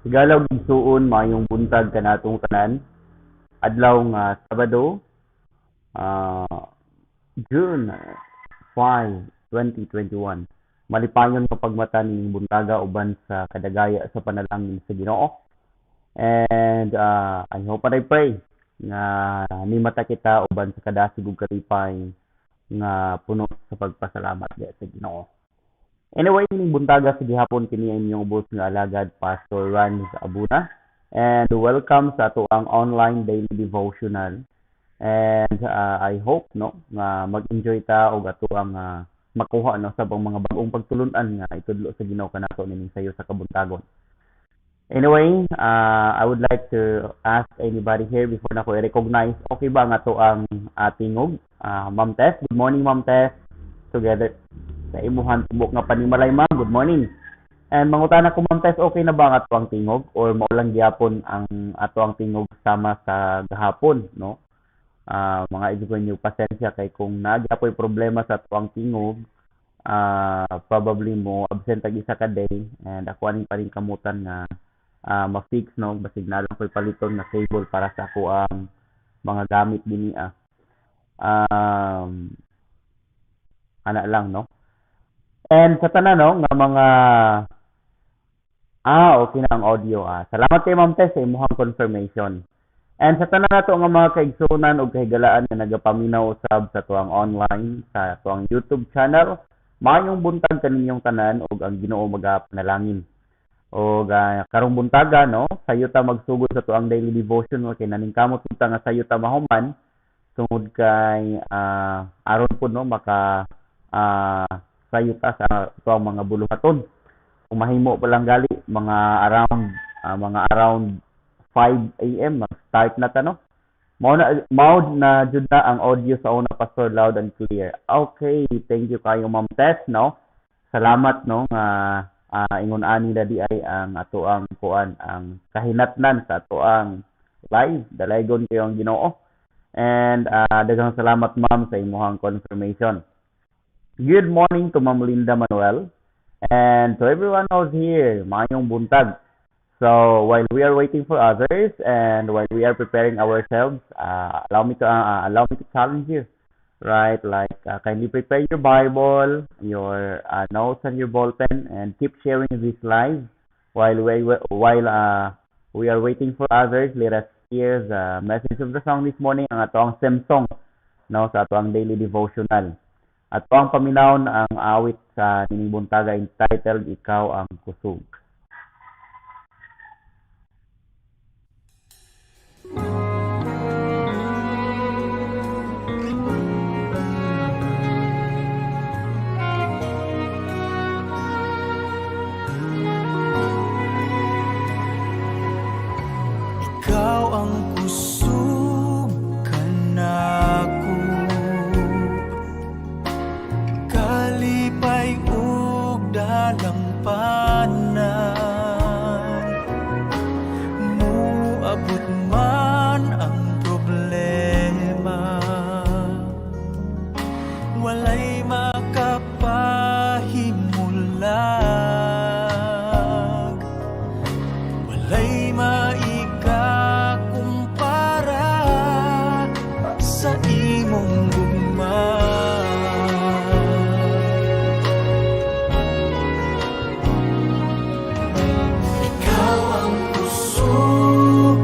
Higala ug igsuon, maayong buntag kanatong tanan. Adlaw nga Sabado, June 5, 2021. Malipayon nga pagmata nining buntaga uban sa kadagaya sa panalangin sa Ginoo. And I hope and I pray nga nimata kita uban sa kadasig ug kalipay nga puno sa pagpasalamat sa Ginoo. Anyway, nining buntaga sa gihapon, kini ang inyong ubos nga alagad, Pastor Ranz Abuna. And welcome sa atoang online daily devotional. And I hope, no, nga mag-enjoy ta og atoang makuha, no, sa mga bagong pagtulunan nga itudlo sa Ginoo kanato nining sayo sa kabuntagon. Anyway, I would like to ask anybody here before nako i-recognize, okay ba nga to ang tingog? Ma'am Tess, good morning, Ma'am Tess. Together sa imuhan tubok nga panimalay, ma'am, good morning. And mangutana ko, Ma'am Tess, okay na ba ang ato ang tingog or maulang gyapon ang ato ang tingog sama sa gahapon, no? Mga igsoon niyo, pasensya kay kung nagyapoy problema sa ato ang tingog, probably mo absent tag isa ka day and ako aning paring kamutan nga ma-fix, no, basig na lang ko'y paliton nga cable para sa ako ang mga gamit dinhi. Ana lang, no. And sa tanan, no, nga mga okay na ang audio. Salamat kay Ma'am Tess sa imuhang confirmation. And sa tanan nato nga mga kaigsunan ug kahigalaan nga nagapaminaw usab sa tuang online sa tuang YouTube channel, maayong buntag kaninyong tanan ug ang Ginoo magapanalangin. Og karong buntaga, no, sayo ta magsugod sa tuang daily devotion kay naningkamot ta nga sayo ta mahuman tungod kay aron pud, no, maka sayo ta sa tuang mga buluhaton. Kung mahimo pa lang gali mga around 5 a.m. mag-start na ta, no. Mao na jud na ang audio sa una, Pastor, loud and clear. Okay, thank you kayo, Ma'am Tess, no. Salamat, no, nga ingon ani na di ay ang atoang kuan, ang kahinatnan sa atoang live. Dalaygon kayo ang Ginoo. And daghang salamat, ma'am, sa imuhang confirmation. Good morning to Ma'am Linda Manuel and to everyone who's here. Maayong buntag. So while we are waiting for others and while we are preparing ourselves, allow me to challenge you, right? Like kindly prepare your Bible, your notes, and your ball pen, and keep sharing this live while we are waiting for others. Let us hear the message of the song this morning, ang atoang theme song, no, sa atoang daily devotional. Ato ang paminawon ang awit sa nining buntaga entitled "Ikaw ang Kusog." Ikaw ang kusog kanako, kalipay ug dalampanan. Muabot man ang problema, walay makapahimulag, walay maikakumpara sa imong gugma. Ikaw ang kusog.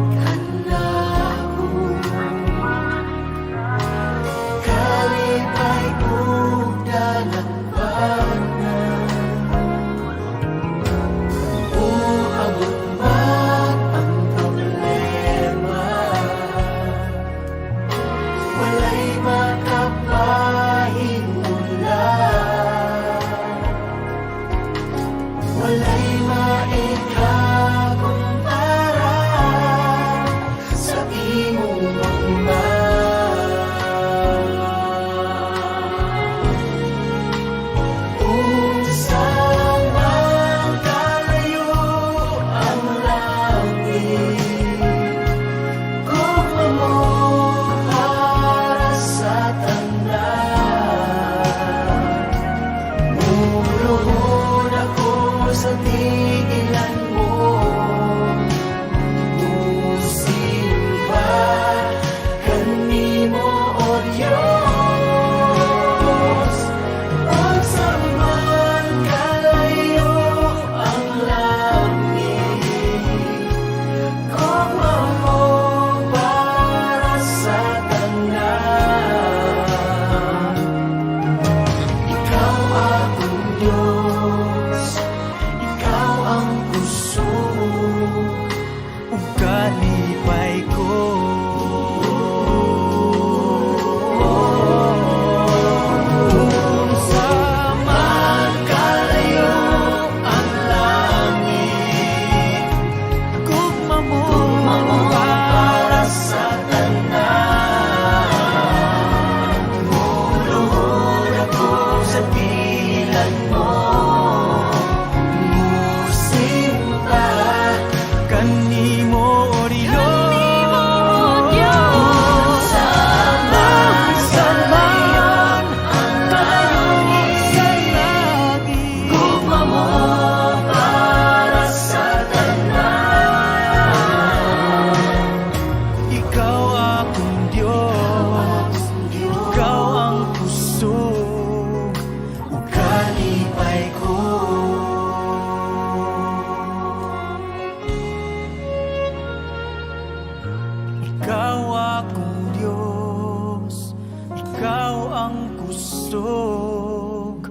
Kusog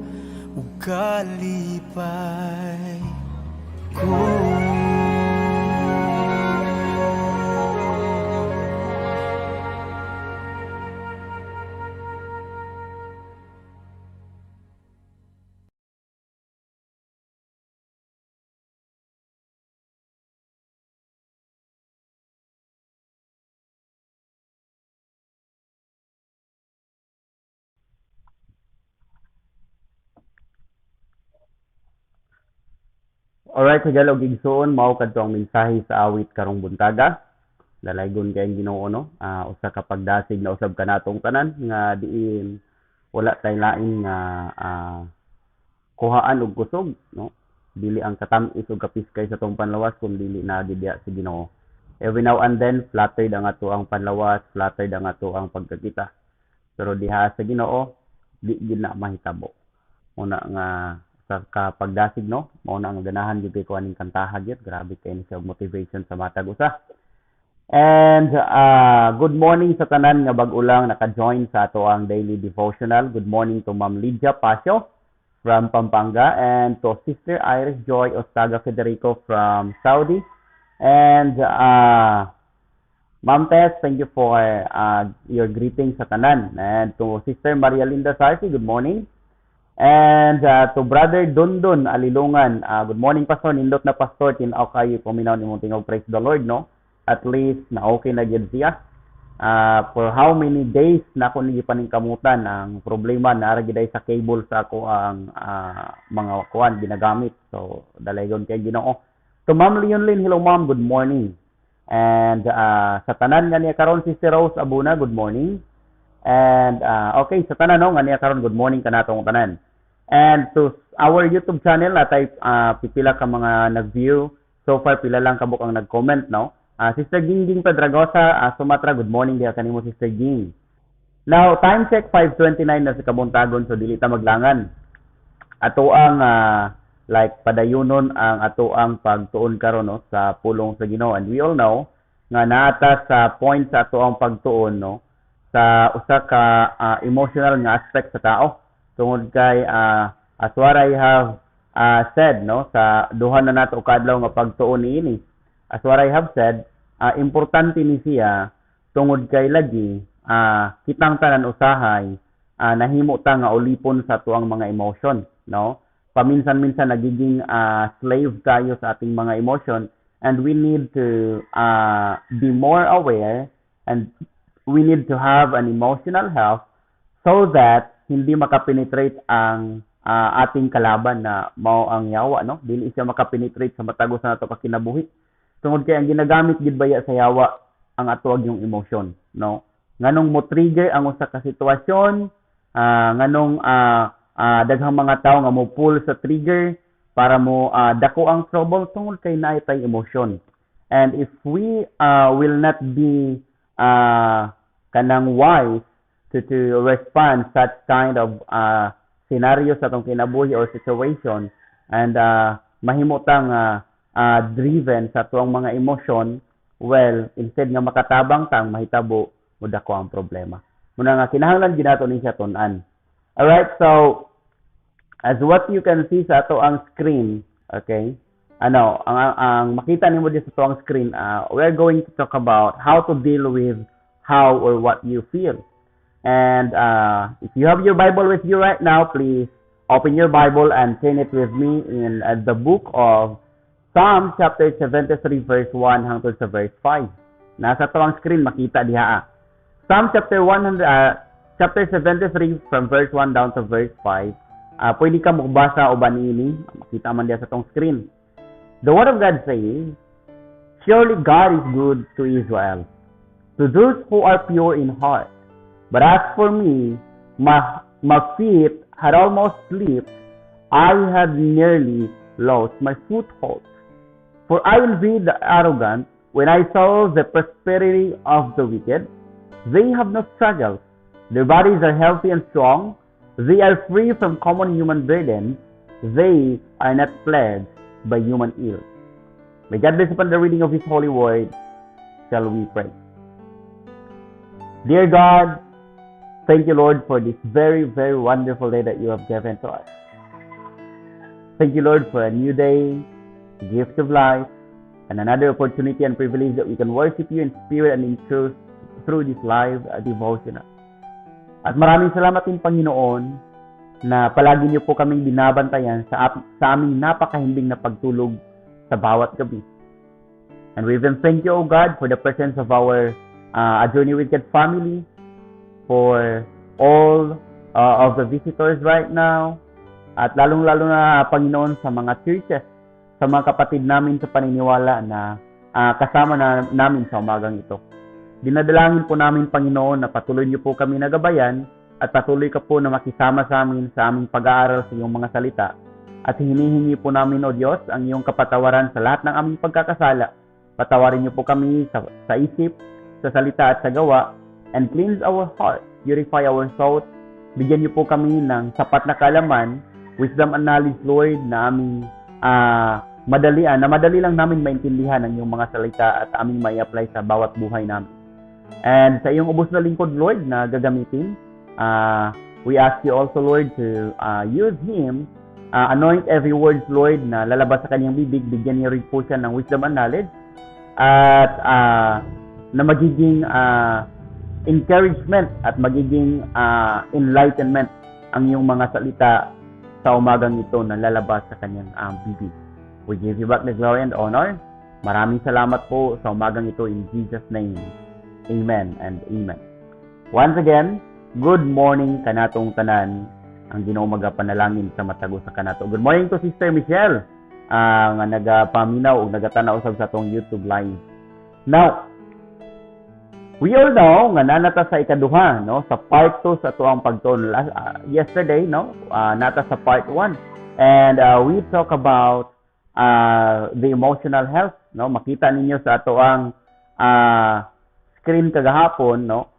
ug kalipay ko. Alright, higala og igsuon, mao kadto ang mensahe sa awit karong buntaga. Dalaygon kay ang Ginoo, no? Usa ka pagdasig na usab kanatong tanan nga diin wala tay lain nga kuhaan og kusog, no? Dili ang katam-is og kapiskay sa atong panlawas kun dili na diha sa Ginoo. Every now and then flattered ang ato ang panlawas, flattered ang ato ang pagkakita. Pero diha sa Ginoo di gid na mahitabo. Una nga sa kapagdasig, no, mao na ang ganahan gyud ko aning kantaha gyud, grabe kay ni siya og motivation sa matag usa. And good morning sa tanan nga bag-o lang naka-join sa ato ang daily devotional. Good morning to Ma'am Lydia Pasio from Pampanga and to Sister Iris Joy Ostaga Federico from Saudi. And Ma'am Tess, thank you for your greetings sa tanan. And to Sister Maria Linda Sarsi, good morning. And to Brother Dundun Alilungan, good morning, Pastor. Nindot na, Pastor, tin-aw kayo paminaw nimong tingog. Praise the Lord, no? At least na okay na gyud siya. For how many days na ako ni paningkamutan ang problema na ara gyud sa cable sa ako ang mga kuan ginagamit. So dalaygon kay Ginoo. To Ma'am Leon Lin, hello ma'am, good morning. And sa tanan nga niya karon, Sister Rose Abuna, good morning. And okay, sa tanan, no, nga niya karon, good morning kanatong tanan. And to our YouTube channel, natay pipila ka mga nag-view. So far pila lang kabuk ang nag-comment, no. Sister Gingging Pedragosa, Sumatra, good morning diha kanimo, Sister Ging. Now, time check 5:29 na sa kabuntagon, so dili ta maglangan. Ato ang like padayunon ang ato ang pagtuon karon, no, sa pulong sa Ginoo. And we all know nga naata sa point sa ato ang pagtuon, no, sa usa ka emotional nga aspect sa tao. Tungod kay as what I have said, no, sa duha na nato kadlaw nga pagtuon niini. As what I have said, importante ni siya tungod kay lagi kitang tanan usahay nahimo ta nga ulipon sa tuang mga emotion, no? Paminsan-minsan nagiging slave tayo sa ating mga emotion, and we need to be more aware and we need to have an emotional health so that hindi makapenetrate ang ating kalaban na mao ang yawa, no? Dili siya makapenetrate sa matag usa nato ka kinabuhi. Tungod kay ang ginagamit gid baya sa yawa ang ato yung emotion, no? Nganong mo trigger ang usa ka sitwasyon, nganong daghang mga tawo nga mo pull sa trigger para mo dako ang trouble, tungod kay naay tay emotion. And if we will not be kanang wise to respond such kind of scenario sa atong kinabuhi or situation, and mahimo tang driven sa tuang mga emosyon, well, instead nga makatabang tang mahitabo, mudako ang problema. Muna nga kinahanglan ginato ni siya tun-an. Alright, so as what you can see sa ato ang screen, okay? Ano, ang makita nimo dito sa ato ang screen, we're going to talk about how to deal with how or what you feel. And if you have your Bible with you right now, please open your Bible and turn it with me in the book of Psalm chapter 73 verse 1 hangtod sa verse 5. Nasa to ang screen, makita diha. Psalm chapter 100, chapter 73 from verse 1 down to verse 5. Pwede ka magbasa uban niini, makita man diha sa tong screen. The Word of God says, "Surely God is good to Israel, to those who are pure in heart. But as for me, my feet had almost slipped. I had nearly lost my foothold. For I envied the arrogant when I saw the prosperity of the wicked. They have no struggles. Their bodies are healthy and strong. They are free from common human burdens. They are not plagued by human ills." May God bless upon the reading of His holy word. Shall we pray? Dear God, Thank you, Lord, for this very, very wonderful day that you have given to us. Thank you, Lord, for a new day, gift of life, and another opportunity and privilege that we can worship you in spirit and in truth through this live devotional. At maraming salamat din, Panginoon, na palagi niyo po kaming binabantayan sa aming napakahimbing na pagtulog sa bawat gabi. And we even thank you, O God, for the presence of our A Journey with God family, for all of the visitors right now, at lalong-lalo na, Panginoon, sa mga churches, sa mga kapatid namin sa paniniwala na kasama na namin sa umagang ito. Dinadalangin po namin, Panginoon, na patuloy niyo po kami na gabayan at patuloy ka po na makisama sa amin sa aming pag-aaral sa iyong mga salita. At hinihingi po namin, O Diyos, ang iyong kapatawaran sa lahat ng aming pagkakasala. Patawarin niyo po kami sa isip, sa salita at sa gawa, and cleanse our heart, purify our thoughts. Bigyan niyo po kami ng sapat na kaalaman, wisdom and knowledge, Lord, na aming na madali lang namin maintindihan ang iyong mga salita at aming mai-apply sa bawat buhay namin. And sa iyong ubos na lingkod, Lord, na gagamitin, we ask you also, Lord, to use him, anoint every words, Lord, na lalabas sa kanyang bibig, bigyan niyo rin po siya ng wisdom and knowledge, at na magiging encouragement at magiging enlightenment ang iyong mga salita sa umagang ito na lalabas sa kanyang bibig. We give you back the glory and honor. Maraming salamat po sa umagang ito in Jesus' name. Amen and amen. Once again, good morning kanatong tanan. Ang Ginoo magapanalangin sa matag usa kanato. Good morning to Sister Michelle, nga nagapaminaw ug nagatanaw usab sa atong YouTube live. Now, we all know nga naa na ta sa ikaduha, no, sa part 2 sa atoang pagtuon. Yesterday, no, naa ta sa part 1 and we talk about the emotional health, no. Makita ninyo sa atoang screen kagahapon, no,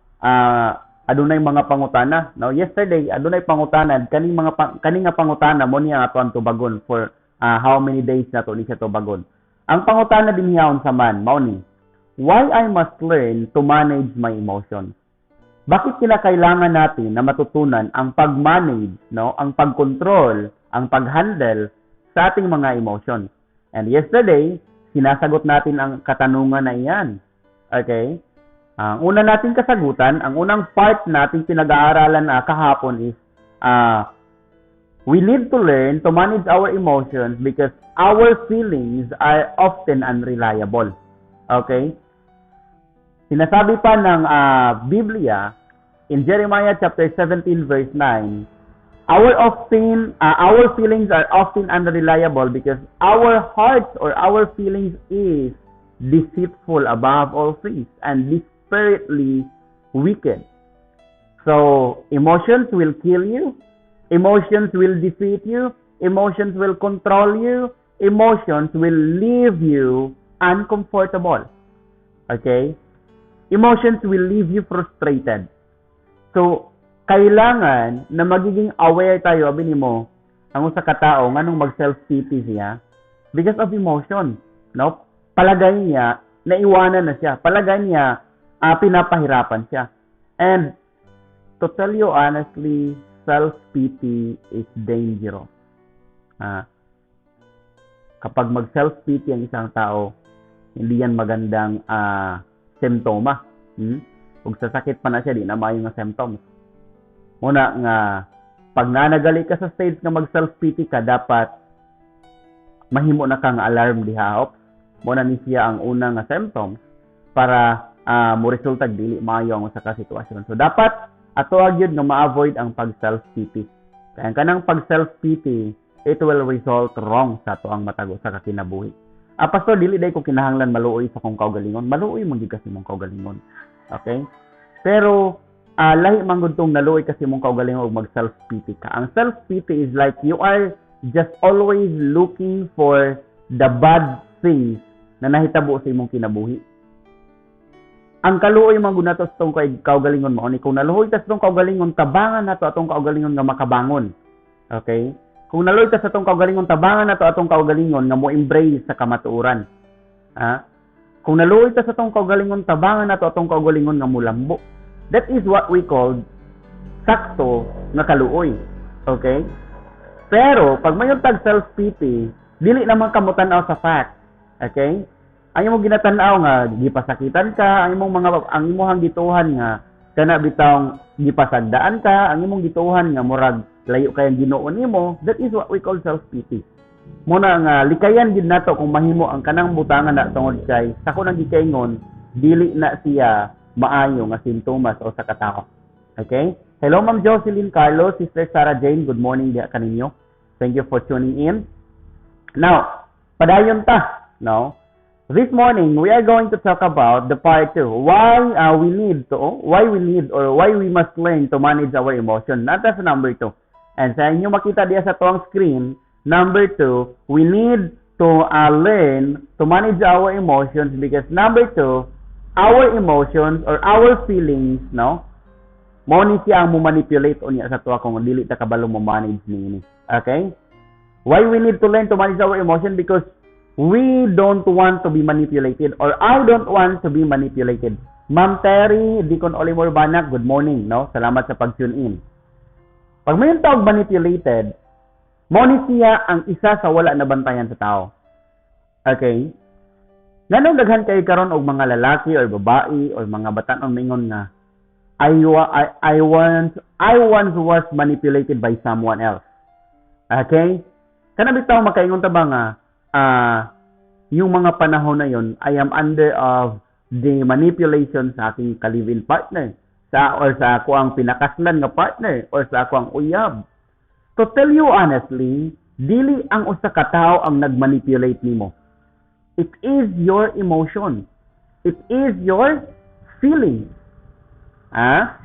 adunay mga pangutana, no. Yesterday adunay pangutana kaning nga pangutana mo niya ato ang tubagon for how many days na to ni siya tubagon. Ang pangutana dinhi unsa man mao ni, "Why I must learn to manage my emotions?" Bakit kinakailangan natin na matutunan ang pag-manage, no, ang pag-control, ang pag-handle sa ating mga emotions? And yesterday, sinasagot natin ang katanungan na iyan. Okay? Ang una nating kasagutan, ang unang part nating pinag-aaralan kahapon is we need to learn to manage our emotions because our feelings are often unreliable. Okay? Sinasabi pa ng Biblia in Jeremiah chapter 17 verse 9, our feelings are often unreliable because our hearts or our feelings is deceitful above all things and desperately wicked. So, emotions will kill you. Emotions will defeat you. Emotions will control you. Emotions will leave you uncomfortable. Okay? Emotions will leave you frustrated. So, kailangan na magiging aware tayo, abi nimo, ang usa ka tawo nganong mag self-pity siya because of emotion, no? Palagay niya naiwanan na siya. Palagay niya pinapahirapan siya. And to tell you honestly, self-pity is dangerous. Kapag mag self-pity ang isang tao, hindi yan magandang simptoma. Ug sa sakit pa na siya, di na maayo nga symptoms. Muna nga, pag nanagali ka sa stage nga mag self-pity ka, dapat mahimo na kang alarm diha. Ops, muna ni siya ang una nga symptoms para mo resulta dili maayo ang usa ka sitwasyon. So dapat ato gyud nga ma-avoid ang pag self-pity. Kaya ang kanang pag self-pity, it will result wrong sa atoang matag usa ka kinabuhi. "Ah, pastor, dili diay ko kinahanglan maluoy sa akong kaugalingon." Maluoy man gyud kasi mong kaugalingon. Okay? Pero lahi man gud tong naluoy kasi mong kaugalingon ug mag self-pity ka. Ang self-pity is like you are just always looking for the bad things na nahitabo sa imong kinabuhi. Ang kaluoy man gud nato sa atong kaugalingon mao ni kung naluoy ta sa atong kaugalingon, tabangan nato atong kaugalingon nga makabangon. Okay? Kung naluoy ta sa atong kaugalingon, tabangan nato atong kaugalingon nga mo embrace sa kamatuoran. Ha? Kung naluoy ta sa atong kaugalingon, tabangan nato atong kaugalingon nga mulambo. That is what we call Sakto nga kaluoy. Okay? Pero pag mayon tag self-pity, dili naman ka motan-aw sa fact. Okay? Ang imong ginatan-aw nga gipasakitan ka, ang imong gituhan nga kana bitawng gipasagdaan ka, ang imong gituhan nga murag layo kay ang Ginoo nimo, that is what we call self-pity. Muna nga likayan gid nato kung mahimo ang kanang butangan na tungod kay sa ko nang gikaingon, dili na siya maayo nga sintomas o sa katao. Okay? Hello, Ma'am Jocelyn Carlos, Sister Sarah Jane, good morning diha kaninyo. Thank you for tuning in. Now, padayon ta, no? This morning, we are going to talk about the part 2. Why we need or why we must learn to manage our emotion. Naa ta sa number 2. And sa inyo makita diya sa tuang screen, number 2, we need to learn to manage our emotions because number 2, our emotions or our feelings, no? Mao ni siya ang mo manipulate unya sa tuwa kung dili ta kabalo mo manage niini. Okay? Why we need to learn to manage our emotion? Because we don't want to be manipulated or I don't want to be manipulated. Ma'am Terry, Deacon Olimor Banak, good morning, no? Salamat sa pag-tune in. Pag may tawag manipulated, mao ni siya ang isa sa wala na bantayan sa tao. Okay? Nganong daghan kay karon og mga lalaki or babae or mga batan-ong mingon nga I once was manipulated by someone else. Okay? Kana bitaw makaingon ta ba nga yung mga panahon na yon, I am under of the manipulation sa aking ka-live-in partner sa or sa ako ang pinakaslan nga partner or sa ako ang uyab. To tell you honestly, dili ang usa ka tawo ang nagmanipulate nimo. It is your emotion. It is your feeling. Ah?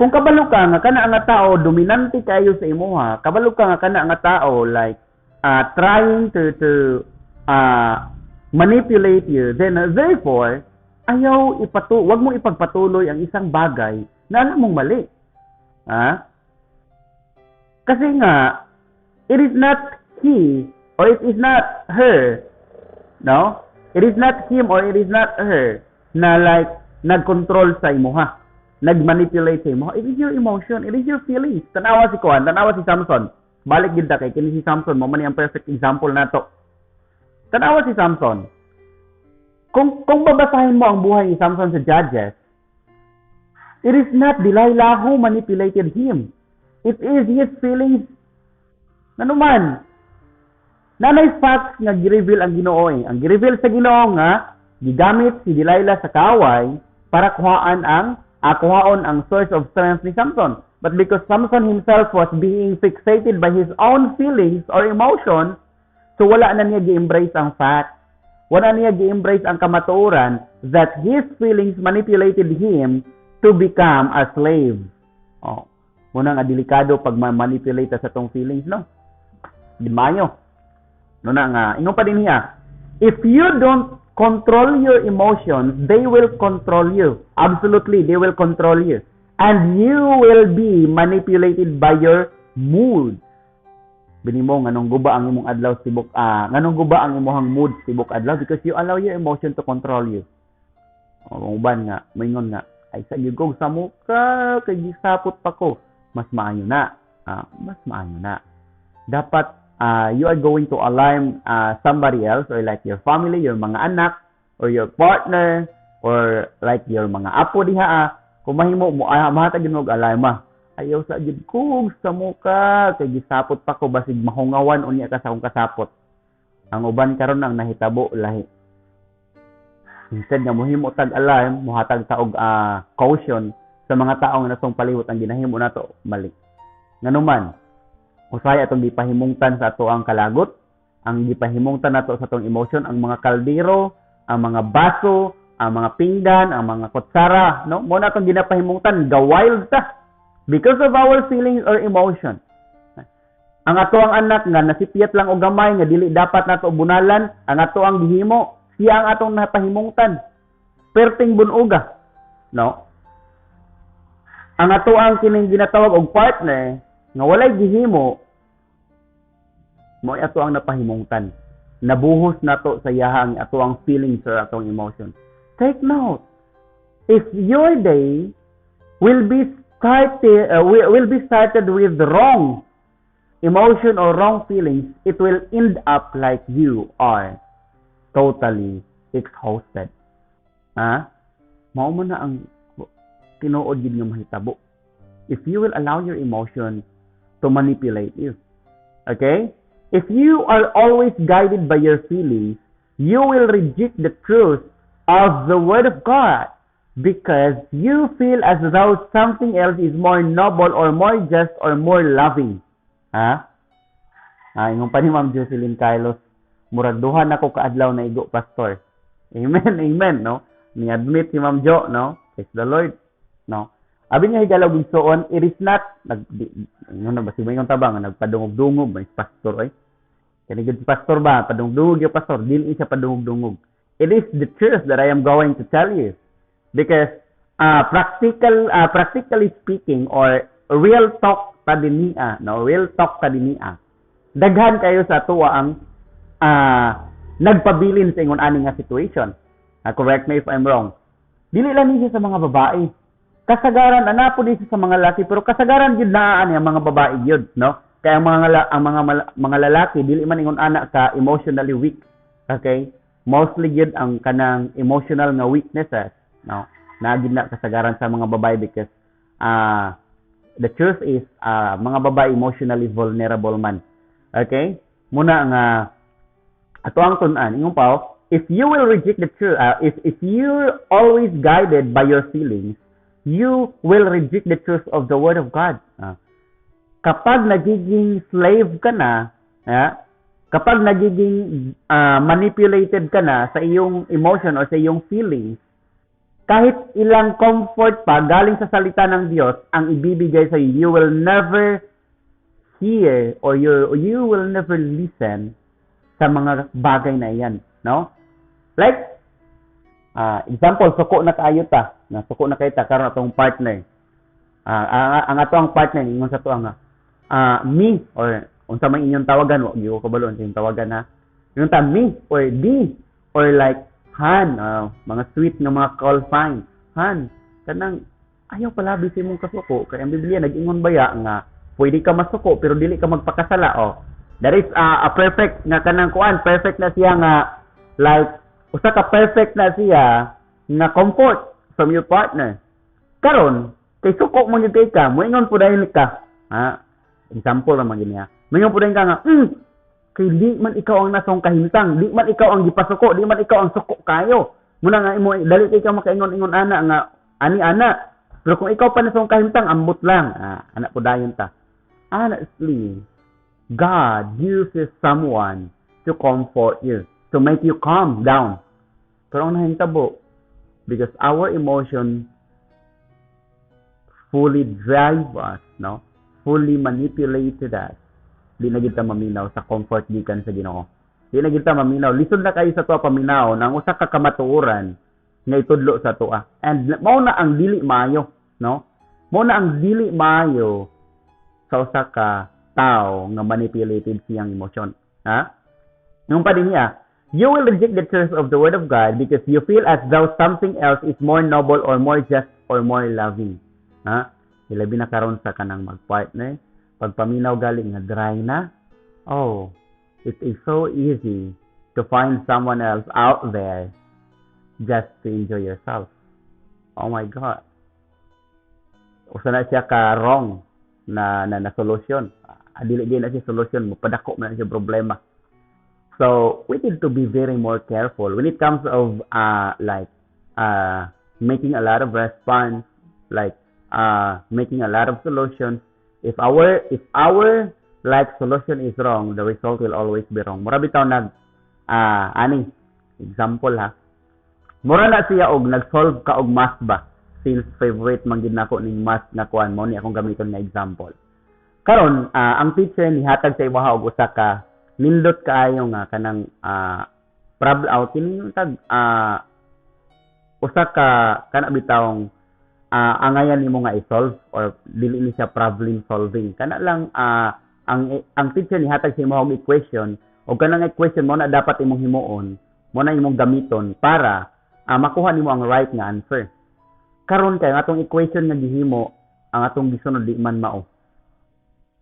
Kung kabalo ka nga kana nga tao dominante kayo sa imuha, kabalo ka nga kana nga tao like trying to manipulate you, then therefore ayaw ipatu wag mo ipagpatuloy ang isang bagay na alam mong mali. Ah? Kasi nga it is not he or it is not her, no? It is not him or it is not her na like nag-control sa imuha, nag-manipulate sa imo. It is your emotion, it is your feelings. Tanawa si Kuan, tanawa si Samson. Balik gid ta kay kini si Samson mo man ang perfect example nato. Tanawa si Samson. Kung babasahin mo ang buhay ni Samson sa Judges, it is not Delilah who manipulated him. It is his feelings. Nanuman, nanay facts nga gi-reveal ang Ginoo eh. Ang gi-reveal sa Ginoo nga gigamit si Delilah sa kaway para kuhaon ang source of strength ni Samson. But because Samson himself was being fixated by his own feelings or emotions, so wala na niya gi-embrace ang fact. Wala niya gi-embrace ang kamatuoran that his feelings manipulated him to become a slave. Oh. Muna nga delikado pag ma-manipulate sa tong feelings, no? Di maayo. No na nga, ingon pa din niya, if you don't control your emotions, they will control you. Absolutely, they will control you. And you will be manipulated by your mood. Bini mo nganong guba ang imong adlaw tibok nganong guba ang imong mood tibok adlaw? Because you allow your emotion to control you. O uban nga moingon nga ay sa gigog sa muka kay gisapot pa ko. Mas maayo na. Mas maayo na. Dapat you are going to alarm somebody else or like your family, your mga anak, or your partner, or like your mga apo diha. Kung mahimo mo, mahatag mo og alarma. Ayaw sa gid kog sa muka kay gisapot pa ko, basig mahungawan unya ka sa akong kasapot. Ang uban karon ang nahitabo lahi. Instead nga mohimo tag alarm, mohatag ta og caution sa mga tawo nga natong palibot, ang ginahimo nato mali. Nganuman, usahay atong gipahimungtan sa ato ang kalagot, ang gipahimungtan nato sa atong emotion, ang mga kaldero, ang mga baso, ang mga pinggan, ang mga kutsara, no? Mo na atong ginapahimungtan, ga-wild ta because of our feelings or emotion. Ang ato ang anak nga nasipyat lang og gamay nga dili dapat nato bunalan, ang ato ang gihimo, siya ang atong napahimungtan. Perting bunuga, no? Ang ato ang kining ginatawag og partner nga walay gihimo, mo ato ang napahimungtan. Nabuhos nato sa iyaha ang ato ang feelings or atong emotion. Take note. If your day will be started will be started with wrong emotion or wrong feelings, it will end up like you are totally exhausted. Ha? Mao man na ang tinuod gid nga mahitabo if you will allow your emotion to manipulate you. Okay? If you are always guided by your feelings, you will reject the truth of the Word of God because you feel as though something else is more noble or more just or more loving. Ha? Ah, ingon pa ni Ma'am Jocelyn Carlos, murag duha na ko kaadlaw na igo, Pastor. Amen, amen, no? Ni-admit si Ma'am Jo, no? Praise the Lord, no? Abi nga higala og igsuon, it is not nag di, ingon na ba si ingon tabang nagpadungog-dungog ba pastor oy. Kani gud pastor ba padungog-dungog yung pastor, dili siya padungog-dungog. It is the truth that I am going to tell you because practically speaking or real talk ta niya, no? Real talk ta niya. Daghan kayo sa atoa ang nagpabilin sa ingon ani nga situation. Correct me if I'm wrong. Dili lang ni siya sa mga babae. Kasagaran ana po siya sa mga lalaki, pero kasagaran gyud naa ani ang mga babae gyud, no? Kaya ang mga lalaki dili man ingon ana ka emotionally weak. Okay? Mostly gyud ang kanang emotional nga weaknesses, no? Naa gyud na kasagaran sa mga babae because the truth is mga babae emotionally vulnerable man. Okay? Muna nga ato ang tun-an, ingon pa, if you will reject the truth, if you're always guided by your feelings, you will reject the truth of the Word of God. Kapag nagiging slave ka na, kapag nagiging manipulated ka na sa iyong emotion or sa iyong feelings, kahit ilang comfort pa galing sa salita ng Diyos ang ibibigay sa iyo, you will never hear or you will never listen sa mga bagay na iyan, no? Like example, suko na kaayo ta, na suko na kaayo ta karon atong partner. Ang ato ang partner ingon sa ato ang me or unsa man inyong tawagan, wa gyud ko kabalo unsa inyong tawagan ha. Ingon ta me or D or like Han, mga sweet nga mga call sign. Han, kanang ayaw palabi sa imong kasuko kay ang Biblia nag-ingon baya nga pwede ka masuko pero dili ka magpakasala, oh. That is a perfect nga kanang kuan, perfect na siya nga like usa ka perfect na siya nga comfort from your partner. Karon, kay suko mo gyud kay ka, moingon po dayon ka. Ha? Example ra man gini ha. Moingon po dayon ka nga, kay di man ikaw ang nasong kahimtang, di man ikaw ang gipasuko, di man ikaw ang suko kayo. Muna nga imo dali kay ka makaingon-ingon ana nga ani ana. Pero kung ikaw pa nasong kahimtang, ambot lang. Ah, ana po dayon ta. Honestly, God uses someone to comfort you, to make you calm down. Pero ang nahintabo, because our emotion fully drive us, no? Fully manipulated us. Di na kita maminaw sa comfort gikan sa Ginoo. Di na kita maminaw. Lisod na kayo sa tuwa paminaw nang usa ka kamatuoran nga itudlo sa tuwa. And mao na ang dili maayo, no? Mao na ang dili maayo sa usa ka tao nga manipulated siyang emosyon. Ha? Yung pa din niya, you will reject the truth of the Word of God because you feel as though something else is more noble or more just or more loving. Ha? Ilabi na karon sa kanang magpartner, pagpaminaw galing nga dry na, oh, it is so easy to find someone else out there just to enjoy yourself. Oh my God. Usa na siya ka wrong na solution. Ah, dili di na siya solution, mopadako man na siya problema. So, we need to be very more careful when it comes of like making a lot of response, like making a lot of solutions. If our like solution is wrong, the result will always be wrong. Mura bitaw nag ani example ha. Mura na siya og nag-solve ka og math ba? Since favorite man gid nako ning math nga kuan mo ni akong gamiton nga example. Karon, ang teacher nihatag sa imuha og usa ka nindot kaayo nga kanang problem out kini tag usa ka kana bitawng angayan nimo nga i-solve or dili ni siya problem solving. Kana lang ang teacher nihatag sa imo og equation og kanang equation mo na dapat imong himuon, mo na imong gamiton para makuha nimo ang right nga answer. Karon kay atong equation nga gihimo Ang atong gisunod di man mao.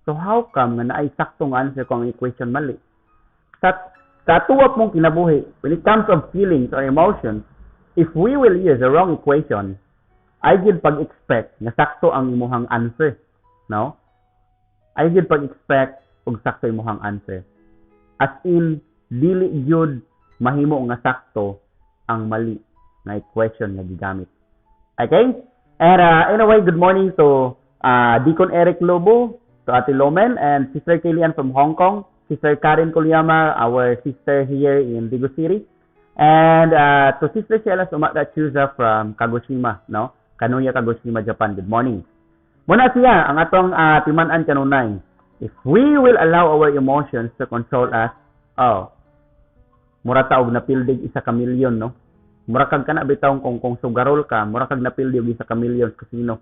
So how come nga naay saktong answer kung ang equation mali? Sa atuwa mong kinabuhi, when it comes of feelings or emotions, if we will use the wrong equation, ay gyud pag-expect nga sakto ang imuhang answer. No? Ay gyud pag-expect og sakto imuhang answer. As in, dili gyud mahimo nga sakto ang mali nga equation nga gigamit. Okay? And anyway, good morning to Deacon Eric Lobo, to Ate Lomen, and Sister Kaylian from Hong Kong, Sister Karen Kulyama, our sister here in Digos City, and to Sister Sheila Sumata Chuza from Kagoshima, no? Kanoya, Kagoshima, Japan. Good morning. Muna siya, ang atong timan-an kanunay. If we will allow our emotions to control us, oh, mura ta og napildig isa ka milyon, no? Mura kag kana bitaw kung sugarol ka, mura kag napildi og isa ka milyon sa casino.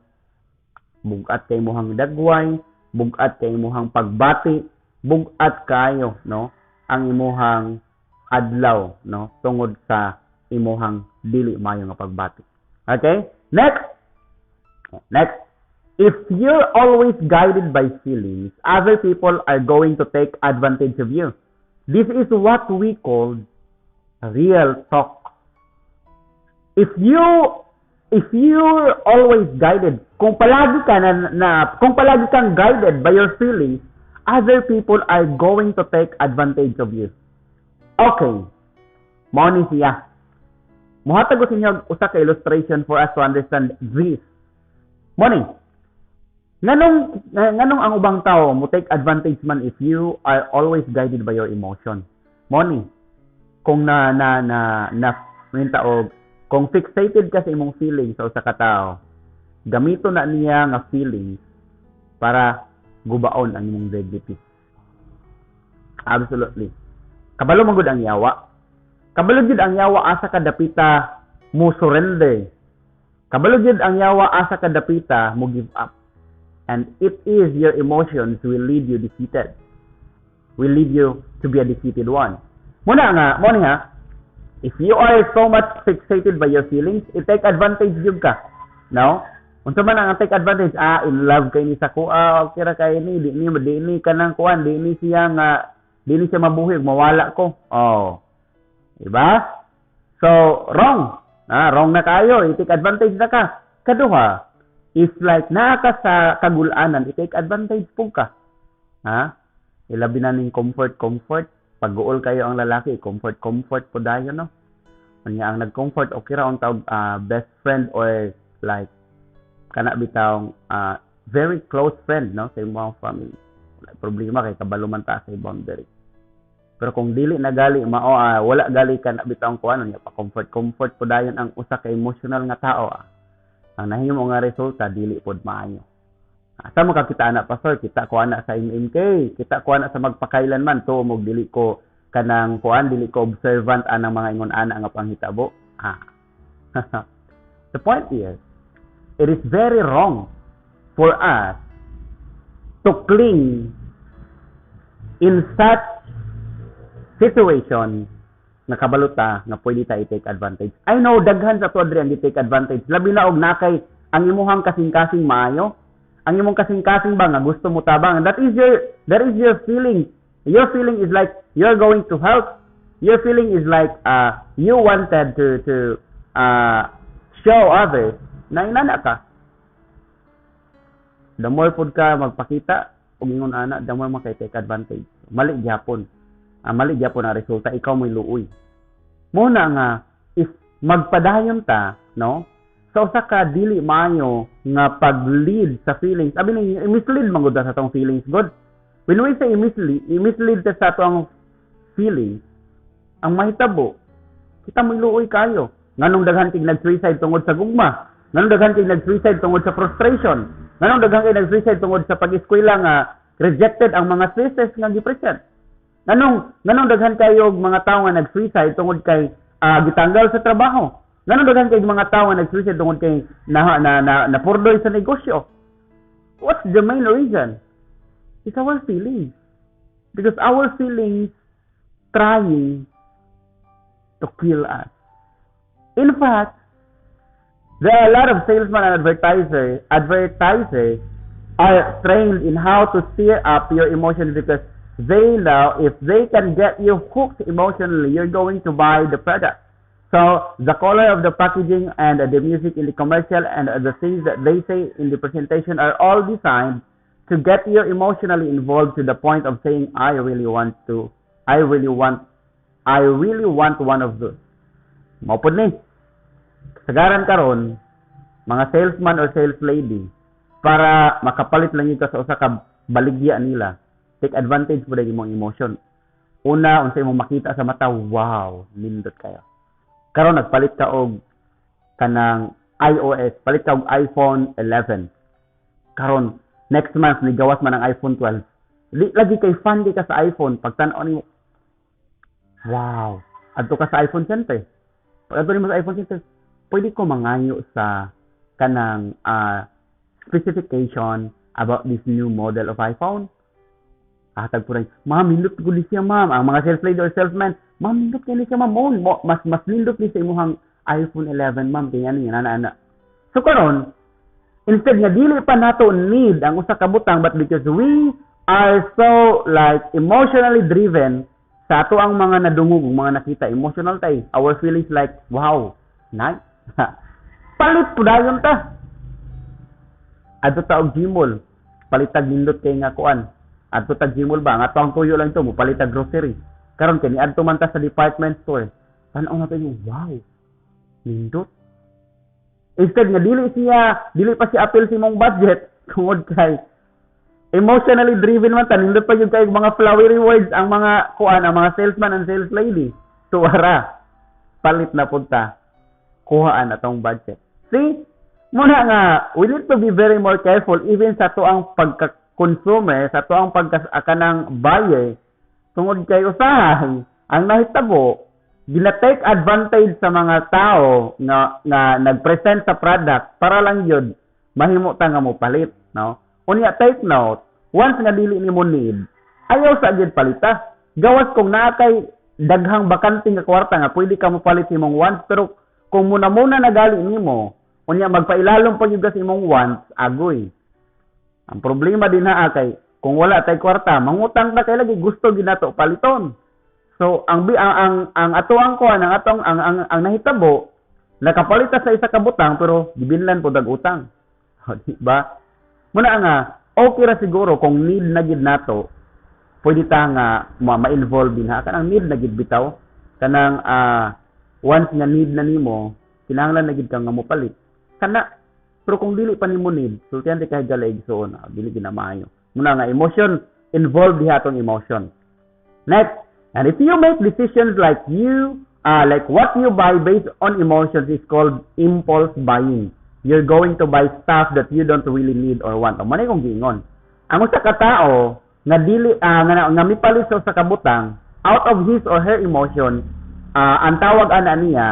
Bugat kay imuhang dagway, bugat kay imuhang pagbati, bugat kayo, no? Ang imuhang adlaw, no? Tungod sa imuhang dili maayo nga pagbati. Okay? Next. Next. If you're always guided by feelings, other people are going to take advantage of you. This is what we call real talk. If you're always guided, kung palagi ka na, na kung palagi kang guided by your feelings, other people are going to take advantage of you. Okay. Mao ni siya. Muhatag ko sa inyo og usa ka illustration for us to understand this. Mao ni. Nganong ang ubang tao mo take advantage man if you are always guided by your emotion? Mao ni. Kung na na na na minta og kung fixated ka sa imong feelings sa usa ka tawo, gamito na niya nga feelings para gubaon ang imong dignity. Absolutely. Kabalo man gud ang yawa. Kabalo gud ang yawa asa ka dapita mo surrender. Kabalo gud ang yawa asa ka dapita mo give up. And it is your emotions will lead you defeated. Will lead you to be a defeated one. Muna nga, mo ni ha, if you are so much fixated by your feelings, it take advantage jud ka. No? Unsa man ang take advantage? Ah, in love kay ni sa kuha, okay ra kay ni, di ni kanang kuan, di ni siya nga di ni siya mabuhi, mawala ko. Oh. Diba? So, wrong. Ah, wrong na kayo, i-take advantage na ka. Kaduha, if like naa ka sa kagulanan, i-take advantage po ka. Ha? Ilabi na ning comfort, comfort. Pag-uol kayo ang lalaki, comfort, comfort po dayon, no? Unya ang nag-comfort, okay ra ang tawag, best friend or like, kana bitawng very close friend, no? Sa imong family. Wala problema kay kabalo man ta sa boundary. Pero kung dili na gali mao, wala gali ka na bitawng kuan nya pa comfort comfort po dayon ang usa ka emotional nga tao. Ang nahimo nga resulta dili pod maayo. Asa mo kakita ana, pastor? Kita ko ana sa MMK, kita ko ana sa magpakailanman to mo dili ko kanang kuan, dili ko observant anang mga ingon ana nga panghitabo. Ah. The point is, it is very wrong for us to cling in such situation nga kabalo ta nga pwede ta i-take advantage. I know daghan sa ato diri ang i-take advantage. Labi na og nakay ang imuhang kasing-kasing maayo. Ang imong kasing-kasing ba nga gusto mo tabang. That is your feeling. Your feeling is like you're going to help. Your feeling is like you wanted to show others na inana ka. The more pud ka magpakita og ingon ana, the more maka-take advantage. Mali gyapon. Mali gyapon ang resulta, ikaw mo'y luoy. Mo na nga if magpadayon ta, no? Sa usa ka dili maayo nga pag-lead sa feelings, abi ni mislead man gud ta sa atong feelings god. When we say mislead, i-mislead ta sa atong feelings, ang mahitabo, kita mo'y luoy kayo. Nganong daghan kay nag-suicide tungod sa gugma? Nganong daghan kay nag-suicide tungod sa frustration? Nganong daghan kay nag-suicide tungod sa pag-eskwela nga rejected ang mga thesis nga gi-present? Nganong daghan kayo og mga tawo nga nag-suicide tungod kay gitanggal sa trabaho? Nganong daghan kay mga tawo nga nag-suicide tungod kay na napurdoy sa negosyo? What's the main reason? It's our feelings. Because our feelings trying to kill us. In fact, There are a lot of salesmen and advertisers are trained in how to stir up your emotions because they know if they can get you hooked emotionally, you're going to buy the product. So the color of the packaging and the music in the commercial and the things that they say in the presentation are all designed to get you emotionally involved to the point of saying, "I really want to, I really want, I really want one of those." Mao pod ni. Kasagaran karon, mga salesman or sales lady, para makapalit lang ka sa usa ka baligya nila, take advantage pod imong emotion. Una, unsa imong makita sa mata, "Wow, nindot kayo." Karon nagpalit ka og kanang iOS, palit ka og iPhone 11. Karon next month ni gawas man ang iPhone 12. Di, lagi kay fan di ka sa iPhone, pagtan-aw nimo, wow. Adto ka sa iPhone Center. Pag adto nimo sa iPhone Center, "Pwede ko mangayo sa kanang specification about this new model of iPhone?" Hatag po rin, "Ma'am, nindot ko ni siya, ma'am." Ang mga sales lady or salesman, "Ma'am, nindot kaayo ni siya, ma'am. Mo, mas nindot ni sa imuhang iPhone 11, ma'am." Kaya ano yan, ana, ana. So karon, instead nga dili pa nato need ang usa ka butang, but because we are so like emotionally driven sa ato ang mga nadungog, mga nakita, emotional tay, our feelings like, "Wow, nice." Palit po dayon ta. Adto ta og Gmall, palitag nindot kay nga kuan. Adto tag Gmall ba, nga ang tuyo lang to, mo palitag grocery. Karon kay niadto man ta sa department store. Tan-aw na tayo, "Wow. Nindot." Instead nga dili siya, dili pa siya appeal sa imong budget tungod kay emotionally driven man ta, nindot pa gyud kay mga flowery words ang mga kuan, ang mga salesman and sales lady. Tuwara. Palit na pud ta. Kuhaan atong budget. See? Muna nga, we need to be very more careful even sa atoang pagka-consumer, sa atoang pagka kanang buyer, tungod kay usahay, ang nahitabo, gina-take advantage sa mga tao nga nag-present sa product para lang yun mahimo ta nga mo palit, no? Unya, take note, once nga dili nimo need, ayaw sa gyud palita. Gawas kung naa kay daghang bakante nga kwarta nga pwede ka mo palit sa imong wants, pero kung muna-muna nagali nimo, unya magpailalom pa gyud ka sa imong wants, agoy. Ang problema din naa kay kung wala tay kwarta, mangutang ta kay lagi gusto gyud nato paliton. So ang ato ang kuan ang atong ang nahitabo, nakapalit ta sa isa ka butang pero gibinlan pod og utang. O, di ba? Muna nga okay ra siguro kung need na gid nato, pwede ta nga ma-involve din ha, kanang need na gid bitaw, kanang once nga need na nimo, kinahanglan na gid kang nga mopalit kana. Pero kung dili pa nimo need, sultihan di kay galig, so na dili gid na maayo. Muna nga emotion involved diha atong emotion. Next, and if you make decisions like what you buy based on emotions is called impulse buying. You're going to buy stuff that you don't really need or want. O, mao kong giingon. Ang usa ka tawo nga dili nga mipalit sa usa ka butang out of his or her emotion, ang tawag ana niya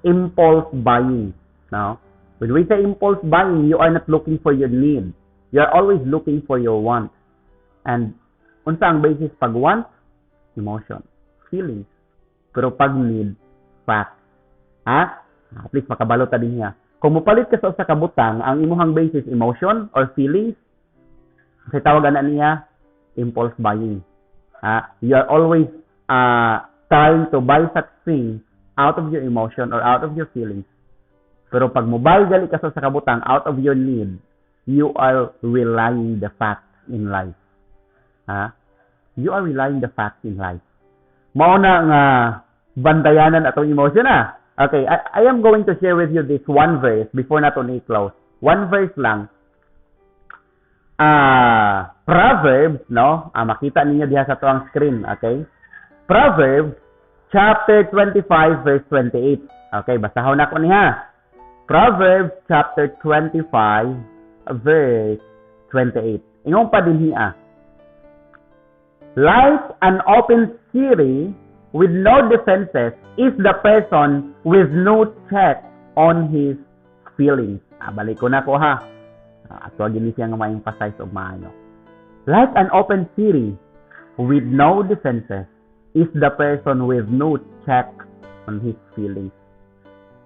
impulse buying. No? When we say impulse buying, you are not looking for your need. You are always looking for your want. And unsa ang basis pag want? Emotion, feelings. Pero pag need, facts. Ha? At least makabalo ta din niya. Kung mopalit ka sa usa ka butang, ang imuhang basis emotion or feelings, sa tawag ana niya impulse buying. Ha? You are always trying to buy such things out of your emotion or out of your feelings. Pero pag mo-buy gali ka sa usa ka butang out of your need, you are relying the facts in life. Ha? You are relying the facts in life. Mao na nga bantayanan atong emotion na. Okay, I am going to share with you this one verse before nato ni close. One verse lang. Proverbs, no? Makita ninyo diha sa atoang screen, okay? Proverbs chapter 25 verse 28. Okay, basahon nako niya. Proverbs chapter 25 verse 28. Ingon pa din hiya. "Like an open city with no defenses is the person with no check on his feelings." Balik ko na ko ha. Ato gini siya nga ma-emphasize og maayo. "Like an open city with no defenses is the person with no check on his feelings."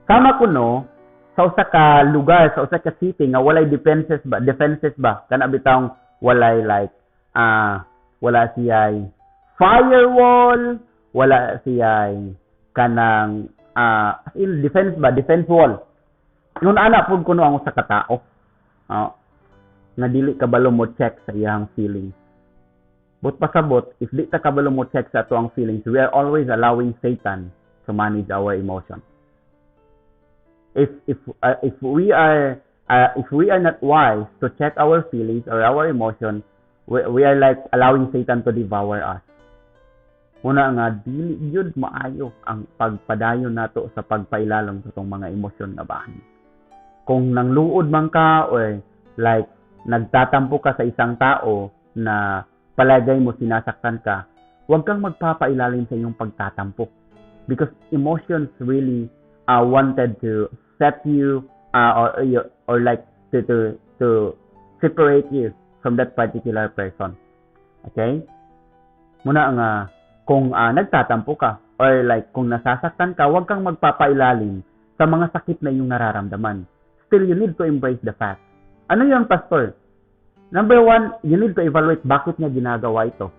Sama ko no, sa usa ka lugar, sa usa ka city nga walay defenses ba, kana bitawng walay like wala siya firewall, wala siya kanang in defense ba, defense wall. Ingon ana pud kuno ang usa ka tao. Nga dili kabalo mo check sa iyang feelings. But pasabot, if di ta kabalo mo check sa atoang feelings, we are always allowing Satan to manage our emotion. If we are not wise to check our feelings or our emotion, we are like allowing Satan to devour us. Muna nga dili gyud maayo ang pagpadayon nato sa pagpailalom sa atong mga emosyon nga bahin. Kung nangluod man ka or like nagtatampo ka sa isang tao na palagay mo sinasaktan ka, huwag kang magpapailalim sa iyong pagtatampo. Because emotions really wanted to set you or like to separate you from that particular person. Okay? Muna nga kung nagtatampo ka or like kung nasasaktan ka, huwag kang magpapailalim sa mga sakit na iyong nararamdaman. Still, you need to embrace the fact. Ano yun, Pastor? Number one, you need to evaluate bakit niya ginagawa ito.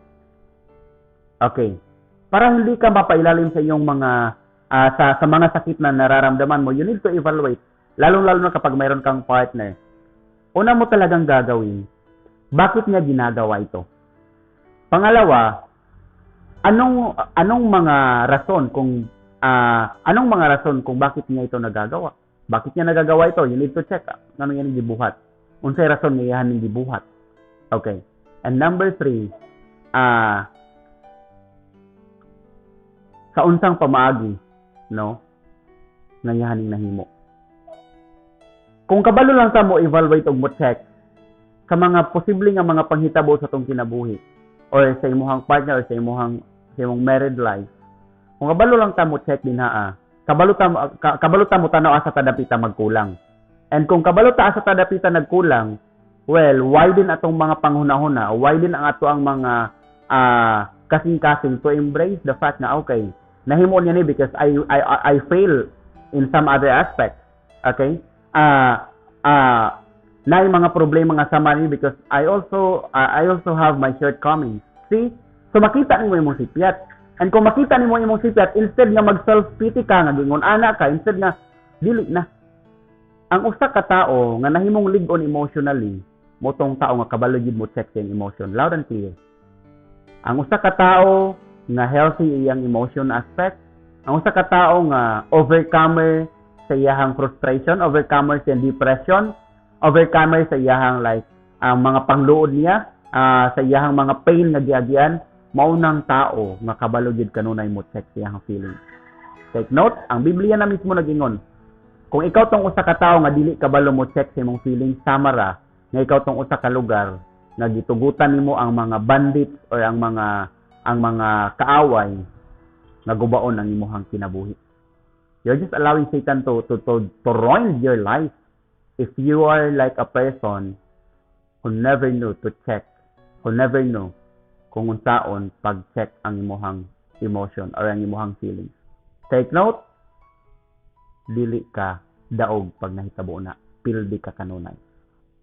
Okay. Para hindi ka mapailalim sa iyong mga sa mga sakit na nararamdaman mo, you need to evaluate. Lalong-lalo na kapag mayroon kang partner. Una mo talagang gagawin, bakit niya ginagawa ito? Pangalawa, anong mga rason kung bakit niya ito nagagawa? Bakit niya nagagawa ito? You need to check. Ano yan gibuhat? Unsay rason nga iyahan ning gibuhat? Okay. And number three, sa unsang pamaagi, no, nga iyahan ning nahimo. Kung kabalo lang ta mo evaluate og mo check sa mga posible nga mga panghitabo sa atong kinabuhi or sa imuhang partner or sa imong married life. Kung kabalo lang ta mo check dinha, kabalo ta mo tan-aw asa ta dapita magkulang. And kung kabalo ta asa ta dapita nagkulang, well, widen atong mga panghuna-huna, widen ang ato ang mga kasing-kasing to embrace the fact na okay, nahimo niya ni because I fail in some other aspects. Okay? Naay mga problema nga sama ni because I also have my shortcomings. See? So makita nimo imong sipyat. And kung makita nimo imong sipyat, instead nga mag self pity ka nga gingon ana ka, instead nga dili na. Ang usa ka tawo nga nahimong lig-on emotionally, mao tong tao nga kabalo gyud mo check sa iyang emotion loud and clear. Ang usa ka tawo nga healthy iyang emotion aspect, ang usa ka tawo nga overcomer sa iyahang frustration, overcomer sa iyang depression, overcomer sa iyahang like ang mga pangluod niya, sa iyahang mga pain nga giagian, mao nang tao nga kabalo gyud kanunay mo check sa iyahang feelings. Take note, ang Biblia na mismo nagingon, kung ikaw tong usa ka tawo nga dili kabalo mo check sa imong feelings, sama ra nga ikaw tong usa ka lugar nga gitugutan nimo ang mga bandits or ang mga kaaway nga gubaon ang imuhang kinabuhi. You're just allowing Satan to ruin your life if you are like a person who never knew to check, who never knew kung unsaon pag-check ang imuhang emotion or ang imuhang feelings. Take note, dili ka daog pag nahitabo na, pildi ka kanunay.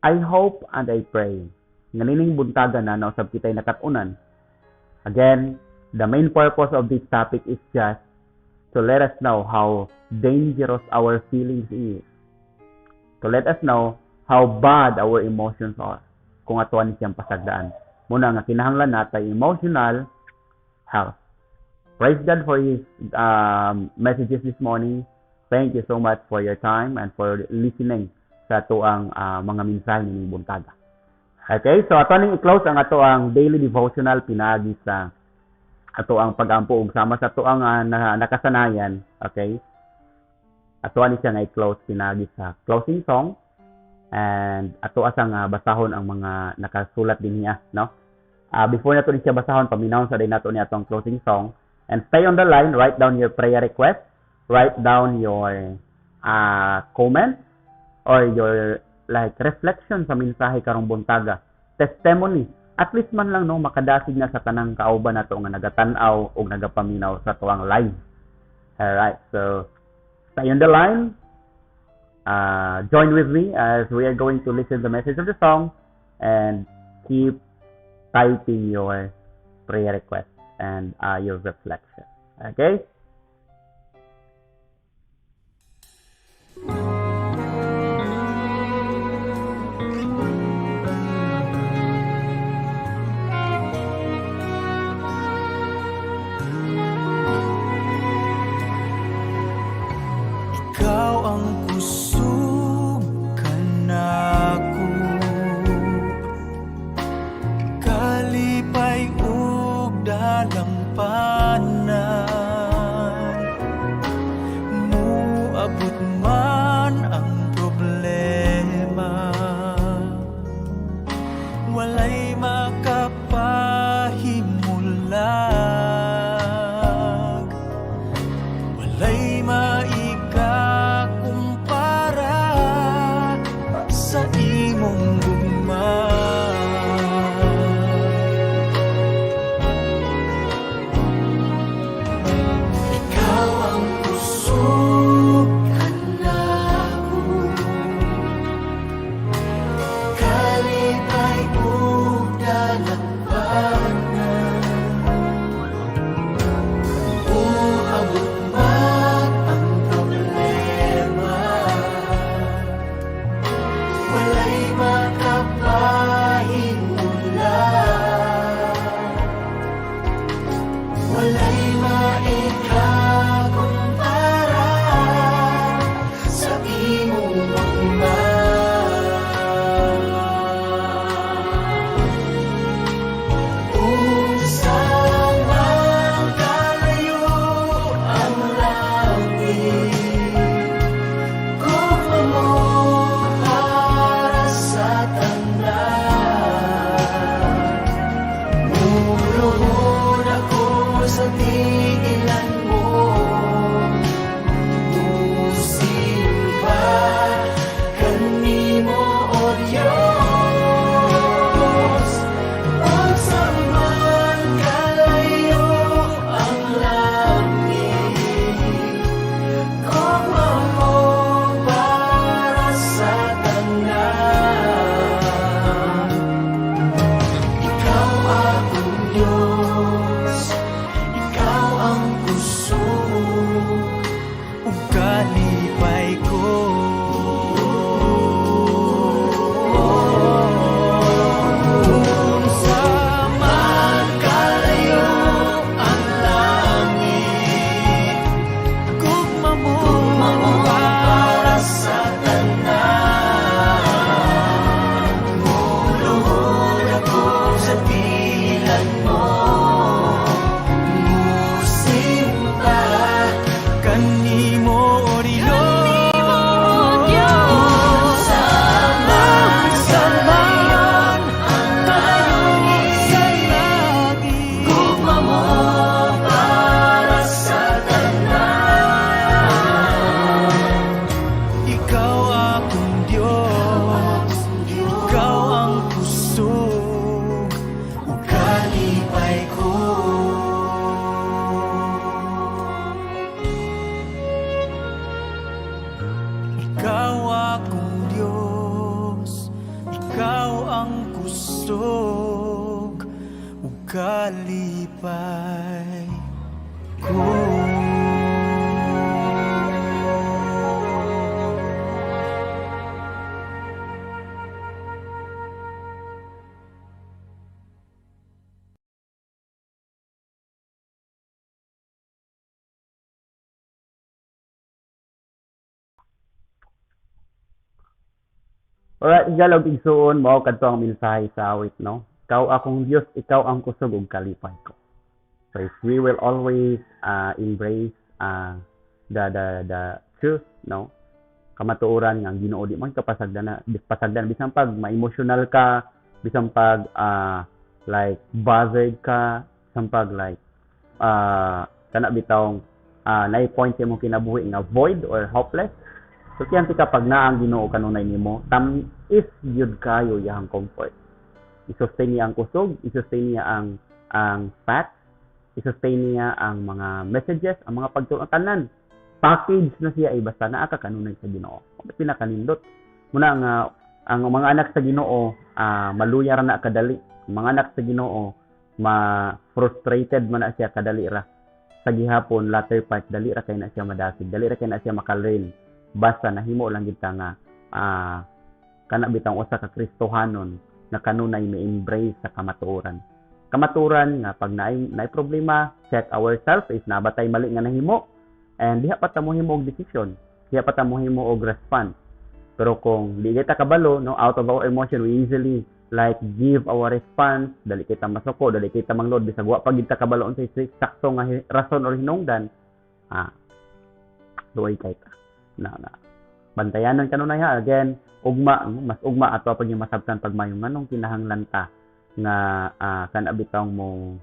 I hope and I pray nga nining buntaga na nausab kita'y nakat-unan. Again, the main purpose of this topic is just to let us know how dangerous our feelings is. To let us know how bad our emotions are kung atuan siyang pasagdaan. Muna nga kinahanglan natay emotional health. Praise God for His messages this morning. Thank you so much for your time and for listening sa atoang mga mensahe ning buntaga. Okay, so ato ning i-close ang atoang daily devotional pinaagi sa atoang pag-ampo ug sama sa atoang nakasanayan, okay? Ato ani siya nga i-close pinaagi sa closing song and ato asang basahon ang mga nakasulat din niya, no? Before nato ni siya basahon, paminawon sa day nato ni atong closing song and stay on the line, write down your prayer request, write down your comment or your like reflection sa mensahe karong buntaga, testimony, at least man lang, no, makadasig na sa tanang kauban nato nga nagatan-aw og nagapaminaw sa tuang live. Alright, so stay on the line. Join with me as we are going to listen the message of the song and keep typing your prayer request and your reflection. Okay? Ikaw ang kusog kanako, kalipay ug dalampanan. Muabot man ang problema, walay makapahimulag, walay maikakumpara sa imong gugma. Ikaw ang kusog kanako, kalipay ug dalampanan. Uabot man ang problema, walay makapahimulag, walay maikakumpara sa imong gugma. Unsa man kalayo ang langit, gugma mo para sa tanan. Muluhod ako sa tiilan mo, musimba kanimo, O Diyos. Unsa man kalayo ang langit, gugma mo para sa tanan. Ikaw akong Diyos, ikaw ang kusog ug kalipay ko. Unsa man kalayo ang langit, gugma mo para sa tanan. Muluhod ako sa tiilan mo, musimba kanimo, O Diyos. Unsa man kalayo sa langit, gugma mo para sa tanan. Ikaw akong Diyos, ikaw ang kusog ug kalipay ko. Ikaw akong Diyos, ikaw ang kusog ug kalipay ko. Alright, higala ug igsuon, mao kadto ang mensahe sa awit, no? Ikaw akong Dios, ikaw ang kusog ug kalipay ko. So if we will always embrace the truth, no? Kamatuoran nga ang Ginoo di man kapasagdan, pasagdan bisan pag ma-emotional ka, bisan pag like bothered ka, bisan pag like kana bitawng naay point sa imong kinabuhi nga void or hopeless. So kiyanti ka pag naa ang Ginoo kanunay nimo, tam-is gyud kayo iyang comfort. I-sustain niya ang kusog, i-sustain niya ang facts, i-sustain niya ang mga messages, ang mga pagtulong, tanan. Package na siya ay basta naa ka kanunay sa Ginoo. Pinakanindot. Muna nga ang mga anak sa Ginoo, maluya ra na kadali. Ang mga anak sa Ginoo, ma frustrated man na siya kadali ra. Sa gihapon, latter part, dali ra kay na siya madasig, dali ra kay na siya maka-learn. Basta nahimo lang gid ta nga kana bitang usa ka Kristohanon na kanunay ma-embrace sa kamatuoran. Kamatuoran nga pag naay problema, check ourselves if naa ba tay mali nga nahimo and diha pa ta mohimo og desisyon, diha pa ta mohimo og response. Pero kung di kita kabalo, no, out of our emotion, we easily like give our response, dali kita masuko, dali kita mangload bisag wa pa gid ta kabalo unsay sakto nga rason or hinungdan, luoy kay ta. Na na. Bantayanan kanunay ha. Again, ugma, no? Mas ugma ato pag yung masabtan pag mayo nganong kinahanglan ta nga kana bitawng mo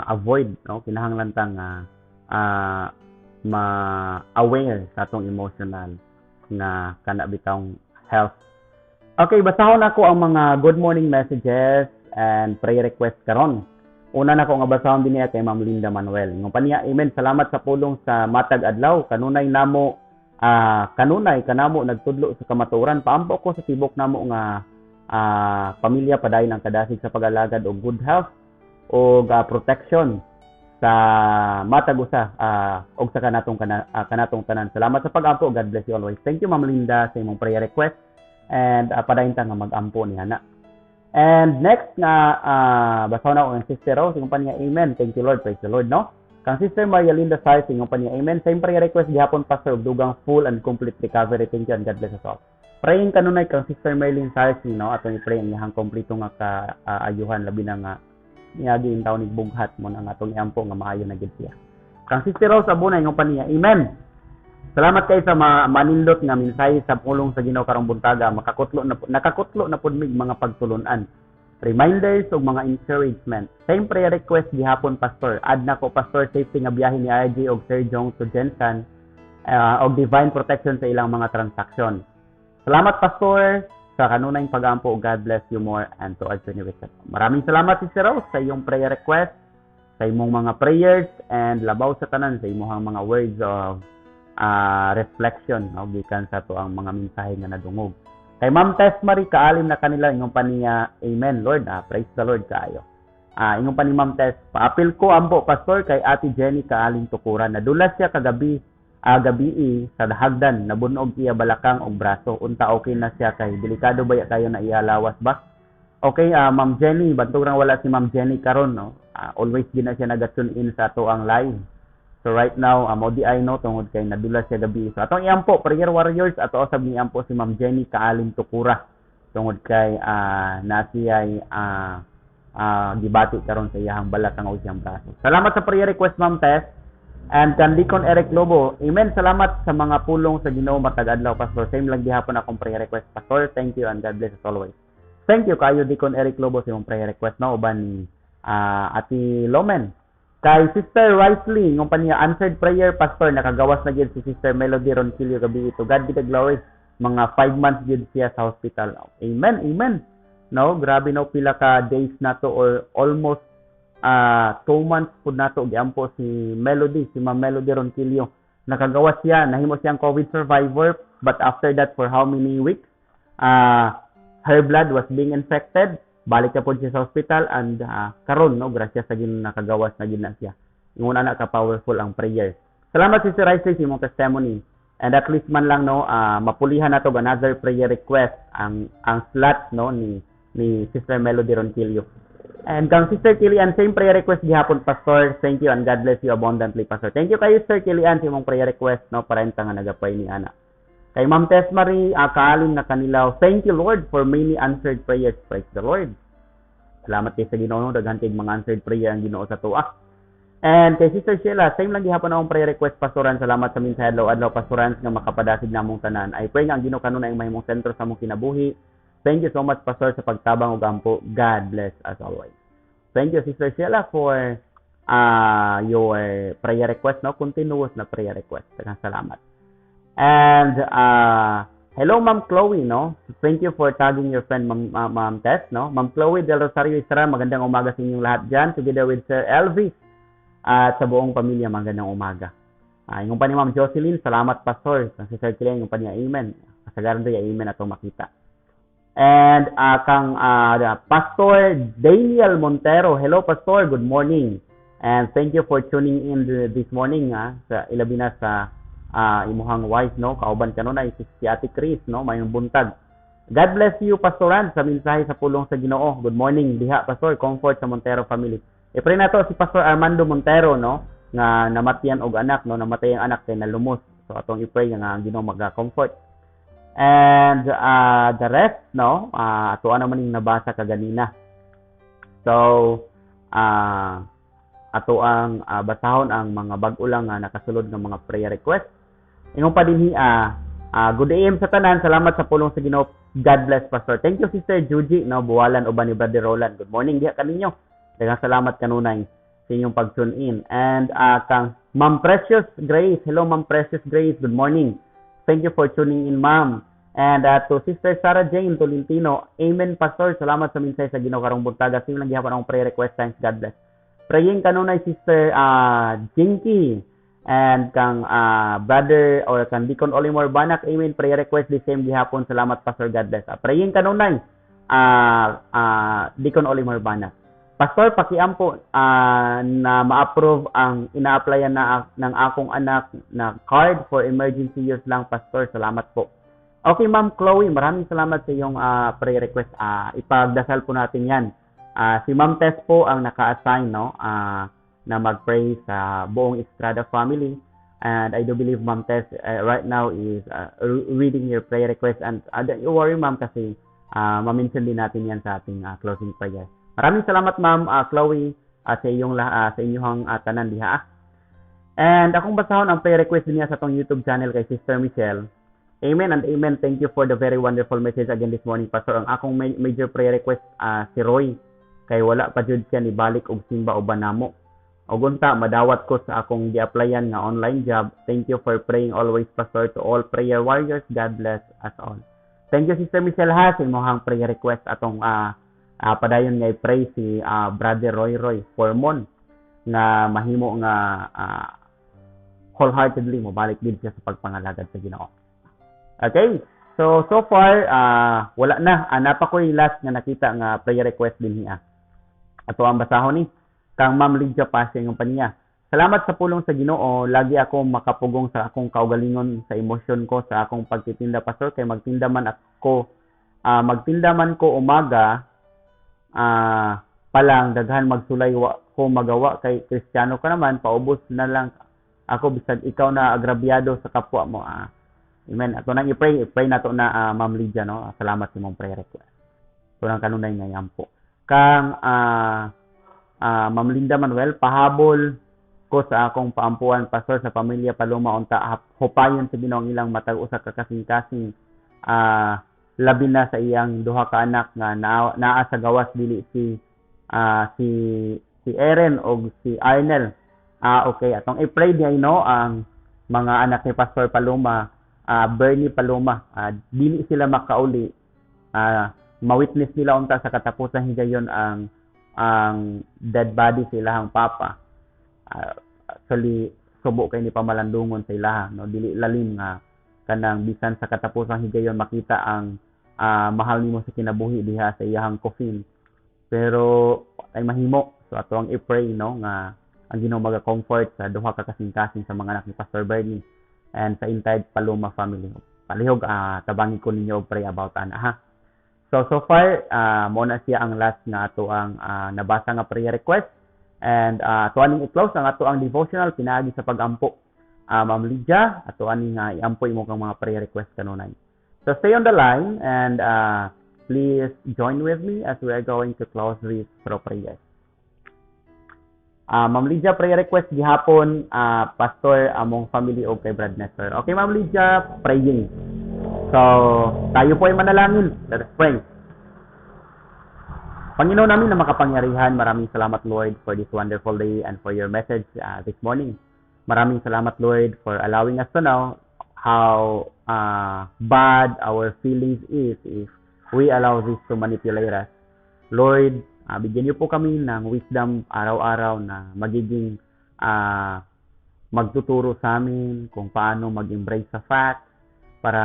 avoid, no, kinahanglan ta nga ma-aware sa atong emotional nga kana bitawng health. Okay, basahon ako ang mga good morning messages and prayer request karon. Una na ko nga basahon dinhi kay Ma'am Linda Manuel. Ingon pa niya, "Amen. Salamat sa pulong sa matag adlaw. Kanunay namo kanunay kanamo nagtudlo sa kamatuoran. Paampo ko sa tibok namo nga pamilya, padayon ang kadasig sa pag-alagad og good health og protection sa matag usa og sa kanatong tanan. Salamat sa pag-ampo. God bless you always." Thank you, Ma'am Linda, sa imong prayer request and padayon ta nga mag-ampo niya na. And next nga basahon na ko ang Sister Rose, ingon pa niya, "Amen. Thank you, Lord. Praise the Lord," no? Kang Sister Maria Linda Sarce, ingon pa niya, "Amen. Same prayer request gihapon, Pastor, og dugang full and complete recovery. Thank you and God bless us all." Praying kanunay kang Sister Merlin Sarce, no? Atong i-pray ang iyang kompleto nga kaayuhan, labi na nga niagi in taon bughat mo na nga atong iampo nga maayo na gid siya. Kang Sister Rose Abuna, ingon pa niya, "Amen. Salamat kay sa manindot nga mensahe sa pulong sa Ginoo karong buntaga. Makakutlo na nakakutlo na pud mig mga pagtulunan. Reminders ug mga encouragement. Same prayer request gihapon, Pastor. Add na ko, Pastor, safety nga biyahe ni RJ og Sir Jong to GenSan og divine protection sa ilang mga transaksyon. Salamat, Pastor, sa kanunay pag-ampo. God bless you more and to our journey with us." Maraming salamat, Sister Rose, sa iyong prayer request, sa imong mga prayers and labaw sa tanan sa imong mga words of reflection, no, gikan sa to ang mga mensahe nga nadungog. Kay Ma'am Tess Marie Kaalim na kanila, ingon pa niya, "Amen, Lord, praise the Lord kaayo." Ingon pa ni Ma'am Tess, "Paapil ko ampo, Pastor, kay Ate Jenny Kaalim Tukuran. Nadulas siya kagabi gabi sa hagdan, nabunog iya balakang og braso. Unta okay na siya kay delikado baya kayo na iya lawas ba?" Okay, Ma'am Jenny, bantog rang wala si Ma'am Jenny karon, no. Always gid na siya naga-tune in sa ato ang live. So right now, mo di ay no tungod kay nadula siya gabi. So atong iampo, prayer warriors, ato usab ni iampo si Ma'am Jenny Kaalim Tukura tungod kay na siya ay gibati karon sa iyahang balakang o siyang braso. Salamat sa prayer request, Ma'am Tess. And kan Deacon Eric Lobo, "Amen. Salamat sa mga pulong sa Ginoo matag adlaw, Pastor. Same lang gihapon akong prayer request, Pastor. Thank you and God bless us always." Thank you kayo, Deacon Eric Lobo, sa imong prayer request, no, uban ni Ate Lomen. Kay Sister Risley, ingon pa niya, "Answered prayer, Pastor, nakagawas na gid si Sister Melody Ronquillo gabi. To God be the glory. Mga 5 months gid siya sa hospital." Amen, amen. No, grabe no, pila ka days na to or almost 2 months pud nato giampo si Melody, si Ma'am Melody Ronquillo. Nakagawas siya, nahimo siyang COVID survivor, but after that, for how many weeks, her blood was being infected. Balik na po siya sa hospital and karon, no, grasya sa Ginoo, nakagawas na gid na siya. Ingon ana ka powerful ang prayer. Salamat, Sister Rice, sa imong testimony. And at least man lang, no, mapulihan nato another prayer request ang slot, no, ni Sister Melody Ronquillo. And kang Sister Kilian, same prayer request gihapon, Pastor. Thank you and God bless you abundantly, Pastor. Thank you kayo, Sister Kilian, sa imong prayer request, no, para nga nagapay ni ana. Kay Ma'am Tess Marie, Kaalim na kanilaw, "Thank you, Lord, for many answered prayers. Praise the Lord." Salamat kay sa Ginoo, no, daghan kay mga answered prayer ang Ginoo sa tuwa. And kay Sister Sheila, "Same lang gihapon akong prayer request, Pastoran. Salamat sa mensahe adlaw-adlaw, Pastoran, nga makapadasig namong tanan. I pray nga ang Ginoo kanunay ang mahimong sentro sa among kinabuhi. Thank you so much, Pastor, sa pagtabang ug ampo. God bless us always." Thank you, Sister Sheila, for your prayer request, no? Continuous na prayer request. Daghang salamat. And hello, Ma'am Chloe, no? Thank you for tagging your friend, Ma'am Tess, no? Ma'am Chloe Del Rosario Isra, magandang umaga sa inyong lahat dyan, together with Sir Elvis at sa buong pamilya, magandang umaga. Ingon pa ni Ma'am Jocelyn, "Salamat, Pastor." Si Sir Kilian, ingon pa niya, "Amen." Kasagaran diri amen atong makita. And kang Pastor Daniel Montero. Hello, Pastor, good morning. And thank you for tuning in this morning, sa ilabi na sa imuhang wife, no, kauban kanunay si Ate Chris, no. Mayong buntag. God bless you, Pastor Ran, sa mensahe sa pulong sa Ginoo. Good morning diha, Pastor. Comfort sa Montero family. I-pray nato si Pastor Armando Montero, no, nga namatyan og anak, no, namatay ang anak kay nalumos. So atong i-pray nga ang Ginoo maga-comfort. And the rest, no, ato naman yung nabasa kaganina. So ato ang basahon ang mga bag-o lang nga nakasulod ng mga prayer request. Ingon pa dinhi, good AM sa tanan. Salamat sa pulong sa Ginoo. God bless, Pastor. Thank you, Sister Juji, no, buwalan uban ni Brother Roland. Good morning diha kaninyo. Daghang salamat kanunay sa inyong pag-tune in. And kang Ma'am Precious Grace. Hello, Ma'am Precious Grace. Good morning. Thank you for tuning in, Ma'am. And to Sister Sarah Jane Tolentino, "Amen, Pastor. Salamat sa mensahe sa Ginoo karong buntaga. Same lang gihapon akong prayer request. Thanks, God bless." Praying kanunay, Sister Jinky and kang brother or kang Deacon Olimor Banak, "Amen, prayer request the same gihapon. Salamat, Pastor, God bless." Praying kanunay, Deacon Olimor Banak. "Pastor, pakiampo na ma-approve ang ina-applyan na ng akong anak na card for emergency use lang, Pastor. Salamat po." Okay, Ma'am Chloe, maraming salamat sa iyong prayer request. Ipagdasal po natin 'yan. Si Ma'am Tess po ang naka-assign, no, na mag-pray sa buong Estrada family. And I do believe Ma'am Tess right now is reading your prayer request. And don't you worry, Ma'am, kasi ma-mention din natin yan sa ating closing prayer. Maraming salamat, Ma'am Chloe, sa inyong tanan diha. And akong basahon ang prayer request niya sa atong YouTube channel kay Sister Michelle. "Amen and amen. Thank you for the very wonderful message again this morning, Pastor. Ang akong major prayer request, si Roy kay wala pa jud siya nibalik og simba uban namo. Ug unta madawat ko sa akong gi-applyan nga online job. Thank you for praying always, Pastor. To all prayer warriors, God bless us all." Thank you, Sister Michelle, ha, sa imong prayer request. Atong padayon nga i-pray si Brother Roy Roy Formon nga mahimo nga wholeheartedly mobalik din siya sa pagpangalagad sa Ginoo. Okay? So so far wala na. Naa pa ko'y last nga nakita nga prayer request dinhi. Ato ang basahon ni kang Ma'am Lydia Pase ng paniya. "Salamat sa pulong sa Ginoo. Lagi ako makapugong sa akong kaugalingon sa emosyon ko sa akong pagtitinda, Pastor, kay magtinda man ko umaga pa lang daghan magsulay, wa ko magawa kay Kristiyano ka naman, paubos na lang ako bisag ikaw na agrabyado sa kapwa mo." Amen. Ato nang i-pray nato na, Ma'am Lydia, no. Salamat sa imong prayer request. Ito lang kanunay nga yampo. Kang Ma'am Linda Manuel, "Pahabol ko sa akong paampuan, Pastor, sa pamilya Paloma. Unta hupayon sa Ginoo ang ilang matag usa ka kasing-kasing, labi na sa iyang duha ka anak nga naa sa gawas, dili si Eren og si Arnel." Okay, atong i-pray niya, no, ang mga anak ni Pastor Paloma, Bernie Paloma, dili sila makauli. Ma-witness nila unta sa katapusan higayon ang dead body sa ilahang papa. Actually subo kay ni pamalandungon sa ilaha, no, dili lalim nga kanang bisan sa katapusang higayon makita ang mahal nimo sa kinabuhi diha sa iyahang coffin, pero ay mahimo. So ato ang i-pray, no, nga ang Ginoo maga-comfort sa duha ka kasing-kasing sa mga anak ni Pastor Bernie and sa entire Paloma family. Palihog tabangi ko ninyo og pray about ana, ha. So so far mo na siya ang last nga ato ang nabasa nga prayer request and ato aning i-close ang ato ang devotional pinaagi sa pagampo. Ma'am Lydia, ato aning iampo imo kang mga prayer request kanunay. So stay on the line and please join with me as we are going to close this through prayers. Ma'am Lydia, prayer request gihapon, Pastor, among family og kay Brad Nestor. Okay, Ma'am Lydia, praying. So, tayo po ay manalangin. Let us pray. Panginoon namin na makapangyarihan, maraming salamat, Lord, for this wonderful day and for your message this morning. Maraming salamat, Lord, for allowing us to know how bad our feelings is if we allow this to manipulate us. Lord, bigyan niyo po kami ng wisdom araw-araw na magiging magtuturo sa amin kung paano mag-embrace sa facts. Para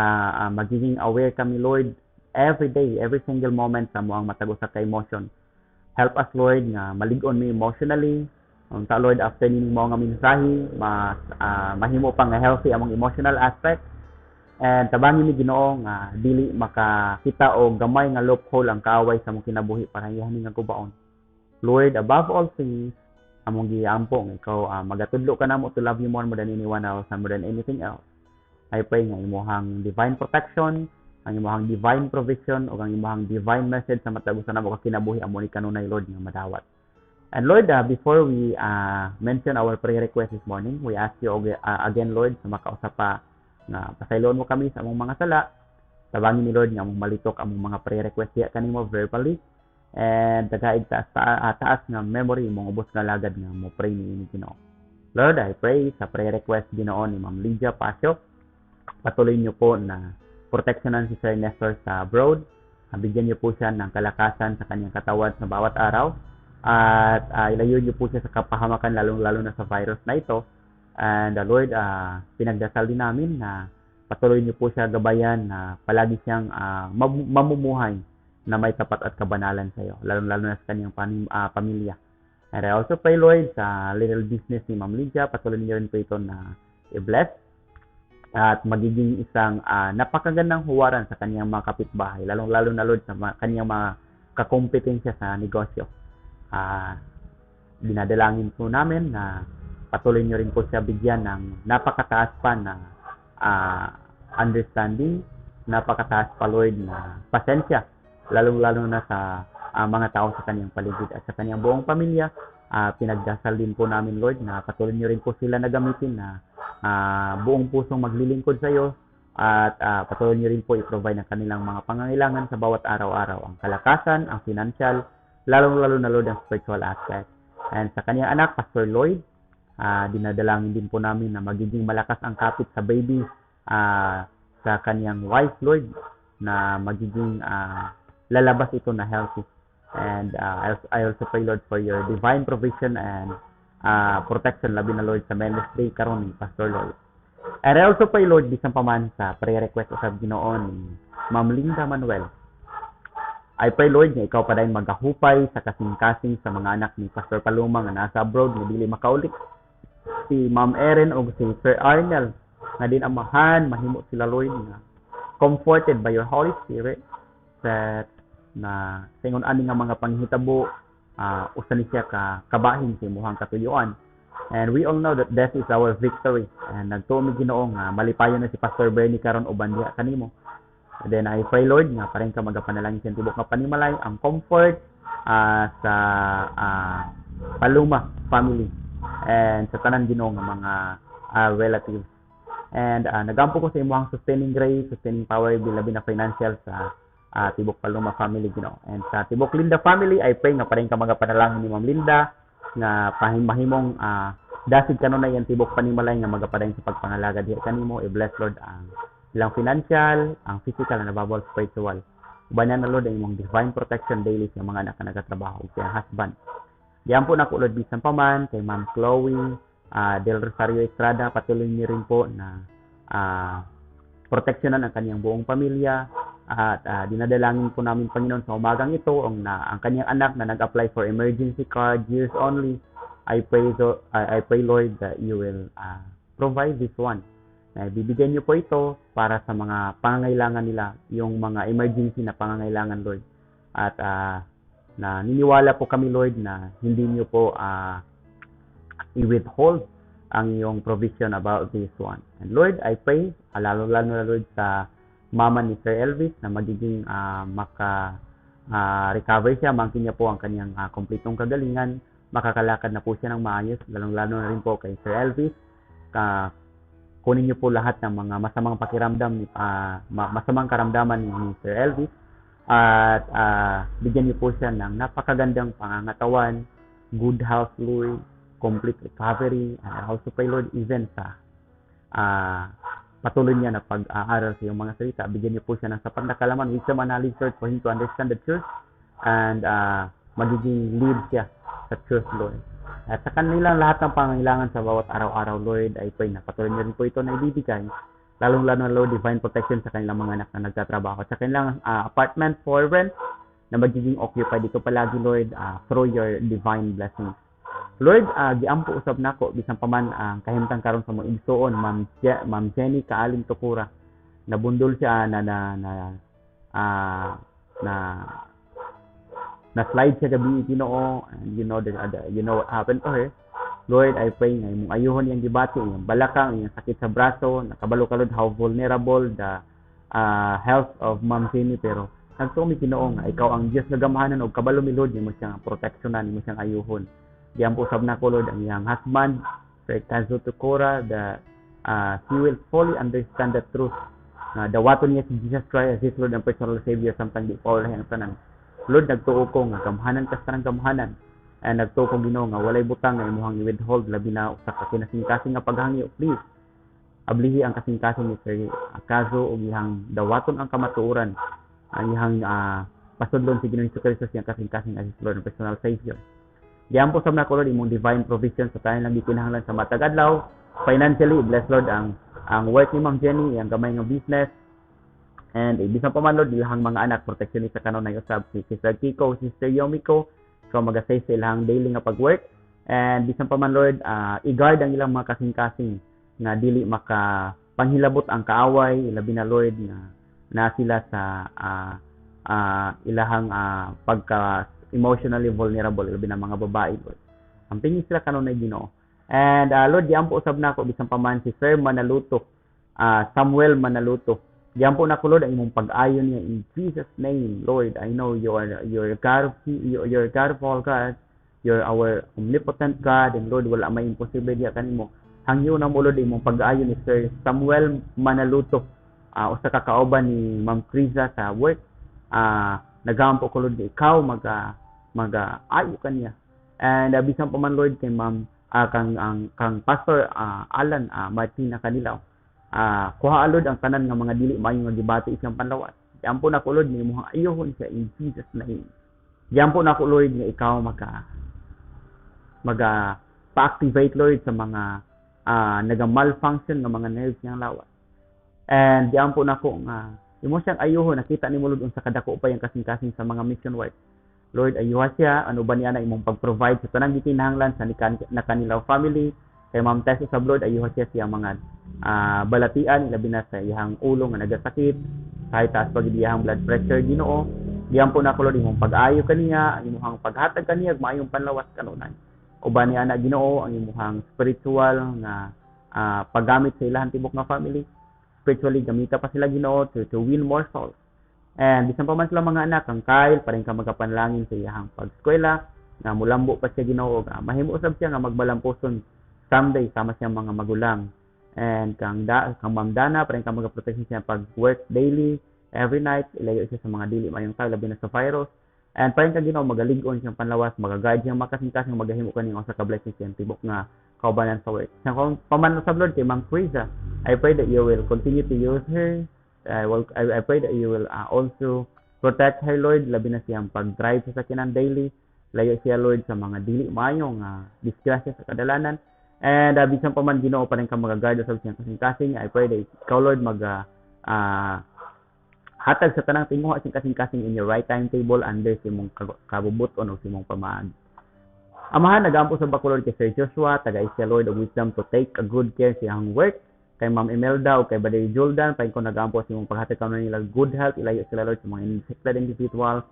magiging aware kami, Lord, every day, every single moment sa among matag usa ka emotion. Help us, Lord, nga malig-on mi emotionally. Unta, Lord, after nining mao nga mensahe, mas mahimo pa nga healthy among emotional aspect. And tabangi mi, Ginoo, nga dili makakita og gamay nga loophole ang kaaway sa among kinabuhi para iyahan nga gubaon. Lord, above all things, among giampo nga ikaw magatudlo ka namo to love you more, more than anyone else and more than anything else. I pray nga imuhang divine protection, ang imuhang divine provision ug ang imuhang divine message sa matag usa namo ka kinabuhi amo ni kanunay, Lord, nga madawat. And Lord, before we mention our prayer request this morning, we ask you again, Lord, sa makausa pa nga pasayloon mo kami sa among mga sala. Tabangi mi, Lord, nga among malitok among mga prayer request diya kanimo verbally. And tagaig taas, taas nga memory imong ubos nga lagad nga mo pray ni Ginoo. Lord, I pray sa prayer request, Ginoo, ni Ma'am Lydia Pasio. Patuloy niyo po na proteksyonan si Sir Nestor sa abroad. Bigyan niyo po siya ng kalakasan sa kanyang katawan sa bawat araw. At ilayo niyo po siya sa kapahamakan, lalong-lalo na sa virus na ito. And Lord, pinagdasal din namin na patuloy niyo po siya gabayan na palagi siyang mamumuhay na may tapat at kabanalan sa iyo, lalong-lalo na sa kanyang pamilya. And I also pray, Lord, sa little business ni Ma'am Lydia, patuloy niyo rin po ito na i-bless at magiging isang napakagandang huwaran sa kanyang mga kapitbahay, lalong-lalo na, Lord, sa kanyang mga kakompetensya sa negosyo. Dinadalangin po namin na patuloy niyo rin po siya bigyan ng napakataas pa na understanding, napakataas pa, Lord, na pasensya, lalong-lalo na sa mga tao sa kanyang paligid at sa kanyang buong pamilya. Pinagdasal din po namin, Lord, na patuloy niyo rin po sila na gamitin na buong pusong maglilingkod sa iyo at patuloy niyo rin po i-provide ang kanilang mga pangangailangan sa bawat araw-araw, ang kalakasan, ang financial, lalong-lalo na, Lord, ang spiritual aspect. And sa kanyang anak, Pastor Lloyd, dinadalangin din po namin na magiging malakas ang kapit sa baby sa kanyang wife, Lord, na magiging lalabas ito na healthy. And I also pray, Lord, for your divine provision and protection, labi na, Lord, sa ministry karon ni Pastor Lloyd. And I also pray, Lord, bisan pa man sa prayer request usab, Ginoo, ni Ma'am Linda Manuel. I pray, Lord, nga ikaw pa dayon magahupay sa kasing-kasing sa mga anak ni Pastor Paloma nga nasa abroad nga dili makaulit. Si Ma'am Erin o si Sir Arnel nga din amahan, mahimo sila, Lord, nga comforted by your Holy Spirit that na sa ingon ani nga mga panghitabo, usa ni siya ka kabahin sa imuhang katuyuan. And we all know that death is our victory. And nagtuo mi, Ginoo, nga malipayon na si Pastor Bernie karon uban diha kanimo. And then I pray, Lord, nga padayon ka magapanalangin sa tibok nga panimalay, ang comfort sa Paluma family and sa tanan, Ginoo, nga mga relatives. And nagampo ko sa imong sustaining grace, sustaining power, labi na financial sa tibok Paluma family, Ginoo. And sa tibok Linda family, I pray nga padayon ka magapanalangin ni Ma'am Linda nga pahimahimong dasig kanunay ang tibok panimalay nga magapadayon sa pagpangalaga diha kanimo. I-bless, Lord, ang ilang financial, ang physical, and above all spiritual. Uban na, Lord, ang imong divine protection daily sa mga anak nga nagatrabaho ug sa husband. Diyan po nako, Lord, bisan pa man kay Ma'am Chloe Del Rosario Estrada, patuloy niyo rin po na proteksyonan ang kanyang buong pamilya at dinadalangin po namin, Panginoon, sa umagang ito ang kanyang anak na nag-apply for emergency card years only. I pray, Lord, that you will provide this one. Na bibigyan niyo po ito para sa mga pangangailangan nila, yung mga emergency na pangangailangan, Lord. At na niniwala po kami, Lord, na hindi niyo po i-withhold ang iyong provision about this one. And Lord, I pray, lalo-lalo na, Lord, sa mama ni Sir Elvis na magiging maka recover siya, mangkin niya po ang kanyang kompletong kagalingan, makakalakad na po siya ng maayos, lalong-lalo na rin po kay Sir Elvis. Kunin niyo po lahat ng mga masamang pakiramdam, masamang karamdaman ni Sir Elvis at bigyan niyo po siya ng napakagandang pangangatawan, good health, Lord, complete recovery, and I also pray, Lord, even sa patuloy niya na pag-aaral sa iyong mga salita, bigyan niyo po siya ng sapat na kalaman, wisdom and knowledge, Lord, for him to understand the truth and magiging lead siya sa truth, Lord. At sa kanilang lahat ng pangangailangan sa bawat araw-araw, Lord, I pray na patuloy niyo rin po ito na ibibigay. Lalong-lalo na, Lord, divine protection sa kanilang mga anak na nagtatrabaho. Sa kanilang apartment for rent na magiging occupied dito palagi, Lord, through your divine blessings. Lord, giampo usab nako bisan pa man ang kahimtang karon sa mga igsuon, Ma'am Jenny Kaaling Tukura. Nabundol siya na na na na na slide siya gabi, Ginoo, and you know what happened to her. Lord, I pray nga imong ayuhon iyang gibati, iyang balakang, iyang sakit sa braso. Nakabalo ka, Lord, how vulnerable the health of Ma'am Jenny, pero nagtuo mi, Ginoo, nga ikaw ang Dios nga gamhanan ug kabalo mi, Lord, nimo siyang proteksyonan, nimo siyang ayuhon. Giampo usab nako, Lord, ang iyang husband, Sir Kazo Tukura, that he will fully understand the truth nga dawaton niya si Jesus Christ as his Lord and personal Savior samtang di pa ang tanan. Lord, nagtuo ko nga gamhanan ka sa tanang gamhanan. And nagtuo ko, Ginoo, nga walay butang nga imuhang i-withhold, labi na usa ka kinasingkasing nga paghangyo. Please, ablihi ang kasingkasing ni Sir Kazo ug iyang dawaton ang kamatuoran, ang iyang pasudlon si Ginoong Kristo siyang kasingkasing as his Lord and personal Savior. Giampo sab nako, Lord, imong divine provision sa tanan lang gikinahanglan sa matag adlaw. Financially, bless, Lord, ang work ni Ma'am Jenny, ang gamay nga business. And bisan pa man, Lord, ilahang mga anak, protection ni sa kanunay usab si Sister Kiko, Sister Yomiko, so mag-assist sa ilahang daily nga pag-work. And bisan pa man, Lord, i-guard ang ilang mga kasing-kasing nga dili maka panghilabot ang kaaway, labi na, Lord, nga na sila sa ilahang pagka emotionally vulnerable, labi na mga babae, Lord. Ampingi sila kanunay, Ginoo. And Lord, giampo usab nako bisan pa man si Sir Manaluto, Samuel Manaluto. Giampo nako, Lord, ang imong pag-ayo niya in Jesus' name, Lord. I know you are your God of your God of all gods. You're our omnipotent God, and Lord, wala may imposible diha kanimo. Hangyo na mo, Lord, imong pag-ayo ni Sir Samuel Manaluto. Usa ka kauban ni Ma'am Criza sa work. Nagampo ko, Lord, nga ikaw maga ayo kaniya. And bisan pa man, Lord, kay Ma'am kang ang kang Pastor Alan Martina Kanilaw. Kuha, Lord, ang tanan nga mga dili maayo nga gibati isang panlawas. Giampo nako, Lord, nga imong ayuhon siya in Jesus' name. Giampo nako, Lord, nga ikaw maga pa-activate, Lord, sa mga naga-malfunction nga mga nerves niyang lawas. And giampo nako nga imo siyang ayuhon. Nakita nimo, Lord, unsa kadako pa yang kasing-kasing sa mga mission work. Lord, ayuha siya, ano ba niya na imong pag-provide sa tanang gikinahanglan sa Nakanilaw family. Kay Ma'am Tess usab, Lord, ayuha siya siyang mga balatian, labi na sa iyang ulo nga nagasakit, kahit taas pag iyang blood pressure, Ginoo. Giampo nako, Lord, imong pag-ayo kaniya, ang imong paghatag kaniya ug maayong panlawas kanunay. Uban niya na, Ginoo, ang imong spiritual nga paggamit sa ilahang tibok nga family. Spiritually gamita pa sila, Ginoo, to win more souls. And bisan pa man sila mga anak, ang Kyle pa rin ka magapanalangin sa iyahang pag-eskwela, nga mulambo pa siya, Ginoo, nga mahimo usab siya nga magbalampuson someday sama siyang mga magulang. And kang Ma'am Dana, pa rin ka magaprotection siya pag-work daily, every night, ilayo siya sa mga dili mayong tao, labi na sa virus. And pa rin ka, Ginoo, magalig-on siyang panlawas, magaguide siyang makasingkasing, magahimo kaning usa ka blessing siyang tibok nga kaubanan sa work. Sa kung paman sa Lord kay Ma'am Criza, I pray that you will continue to use her. I pray that you will also protect her, Lord, labi na siyang pag-drive sa sakyanan daily. Layo siya, Lord, sa mga dili maayo nga disgrasya sa kadalanan. And bisan pa man, Ginoo, pa rin ka magaguard sa siyang kasing-kasing. I pray that ikaw, Lord, mag hatag sa tanang tinguha siyang kasing-kasing in your right timetable under sa imong kabubuton o sa imong pamaagi. Amahan, nagampo sa bako, Lord, kay Sir Joshua, taga siya, Lord, og wisdom to take a good care sa iyang work. Kay Ma'am Imelda o kay Baday Jordan, pain ko nagampo sa imong paghatag kanon nila good health, ilayo sila, Lord, sa mga infected individuals.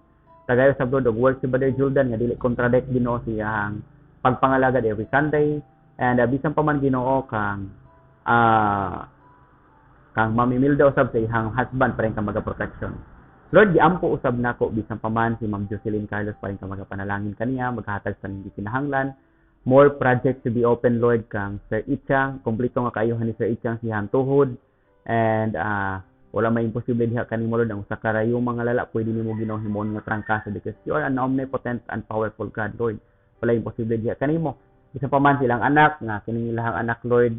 Tagayo sa Lord og work si Baday Jordan nga dili contradict, Ginoo, sa iyang pagpangalagad every Sunday. And bisan pa man, Ginoo, kang Ma'am Imelda usab sa iyang husband, pa rin ka maga-protection. Lord, giampo usab nako bisan pa man si Ma'am Jocelyn Carlos, pa rin ka magapanalangin kaniya, maghatag sa hindi kinahanglan. More projects to be open, Lord, kang Sir Ichang, kompleto nga kaayuhan ni Sir Ichang siyang tuhod. And wala may imposible diha kanimo, Lord. Ang usa ka rayong mga lala pwede nimo, Ginoo, himon nga trangkaso because you are an omnipotent and powerful God, Lord. Wala imposible diha kanimo. Bisan pa man silang anak nga kining ilahang anak, Lord,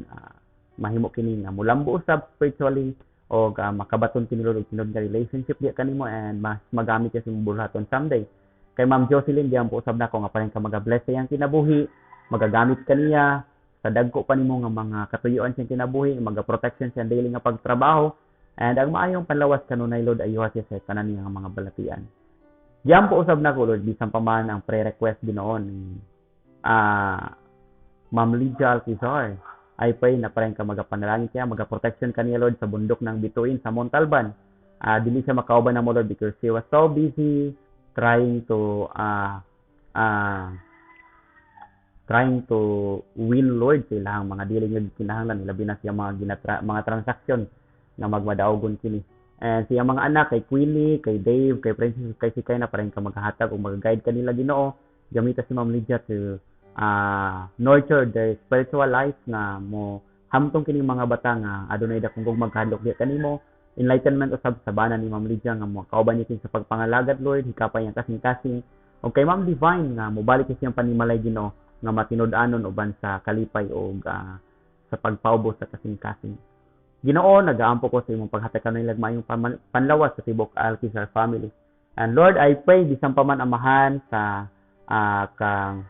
mahimo kini nga mulambo usab spiritually o makabaton kini, Lord, og tinuod nga relationship diha kanimo and mas magamit siya sa imong buhaton someday. Kay Ma'am Jocelyn, diyan po usab nako nga pa rin ka maga-bless sa iyang kinabuhi, magagamit kaniya Sa dagko pa nimo nga mga katuyuan siyang kinabuhi, maga protection siyang daily nga pagtrabaho and ang maayong panlawas kanunay, Lord, ayuha siya sa tanan niya nga mga balatian. Giampo usab nako, Lord, bisan pa man ang pre-request Ginoo ni Ma'am Lydia Alcizar. I pray na parang ka magapanalangin kaya maga-protection kaniya, Lord, sa bundok ng Bituin sa Montalban. Dili siya makauban namo, Lord, because she was so busy trying to win, Lord, sa ilahang mga dili nga kinahanglan, labi na siya mga mga transaksyon nga magmadaogon kini. And siya mga anak kay Queenie, kay Dave, kay Princess, kay Sikay na parang ka maghahatag o mag-guide kanila, Ginoo. Gamita si Ma'am Lydia to nurture their spiritual life nga mo hamtong kini mga bata nga adunay dakong gugmag kahadlok diha kanimo. Enlightenment usab sa bana ni Ma'am Lydia nga mo kauban niya kini sa pagpangalagad, Lord, hikapay ang kasing-kasing. O kay Ma'am Divine nga mobalik siyang panimalay, Ginoo, nga matinud-anon uban sa kalipay og sa pagpaubos sa kasing-kasing. Ginoo, nagaampo ko sa imong paghatag kanunay maayong panlawas sa tibok Alcizar family. And Lord, I pray bisan pa man amahan sa kang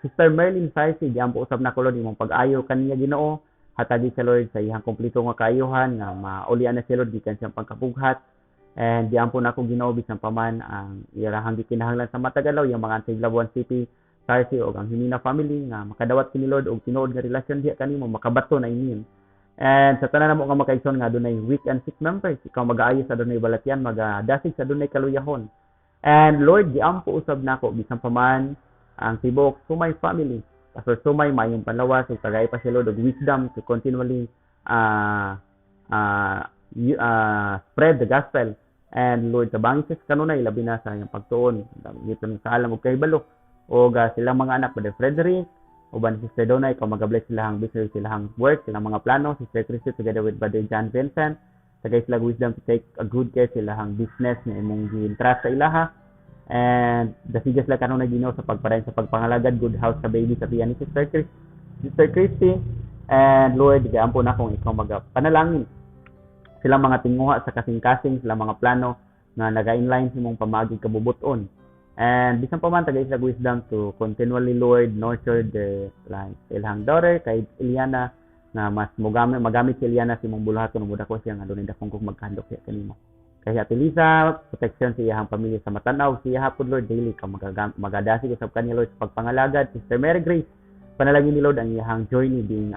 Sister Merlin Sarsi, giampo usab nako, Lord, imong pag-ayo kaniya, Ginoo. Hatagi sa Lord sa iyang kompleto nga kaayuhan nga maulian na siya, Lord, gikan siyang pagkapughat. And giampo nako, Ginoo, bisan pa man ang iyahang gikinahanglan sa matag adlaw, yung mga Labuan City Sarsi o ang Himina family nga makadawat kini, Lord, og tinuod nga relasyon diha kanimo, makabato na imin. And sa tanan namo nga makaigsoon nga adunay weak and sick members, ikaw mag-aayo sa adunay balatian, magadasig sa adunay kaluyahon. And Lord, giampo usab nako bisan pa man ang tibok Sumay family. Pastor Sumay, maayong panlawas ug tagay pa siya, Lord, og wisdom to continually spread the gospel. And Lord, tabangi siya sa kanunay, labi na sa iyang pagtuon, dito sa alam ug kahibalo. Og silang mga anak, Brother Frederick, uban si Sister Donna, ikaw magabless silahang business, silahang work, silang mga plano, Sister Christy together with Brother John Vincent, tagay sila wisdom to take a good care silahang business nga imong gi-entrust sa ilaha. And dasiga sila kanunay, Ginoo, sa pagpadayon sa pagpangalagad, good house sa baby sa tiyan ni Sister Chris, Sister Christy. And Lord, giampo na kung ikaw magapanalangin sila mga tinguha sa kasing-kasing, sila mga plano nga naga-inline sa imong pamaagi kabubuton. And bisan pa man tagay sila wisdom to continually, Lord, nurture the like ilahang daughter kay Eliana nga mas mogamit magamit si Eliana sa imong buluhaton ug ko siya nga adunay dakong kog magkahadlok siya kanimo. Kay Ate Lisa, protection sa iyahang pamilya sa matanaw, siya hapon, Lord, daily ka magadasig usab kaniya, Lord, sa pagpangalagad. Sister Mary Grace, panalangin ni Lord ang iyahang journey being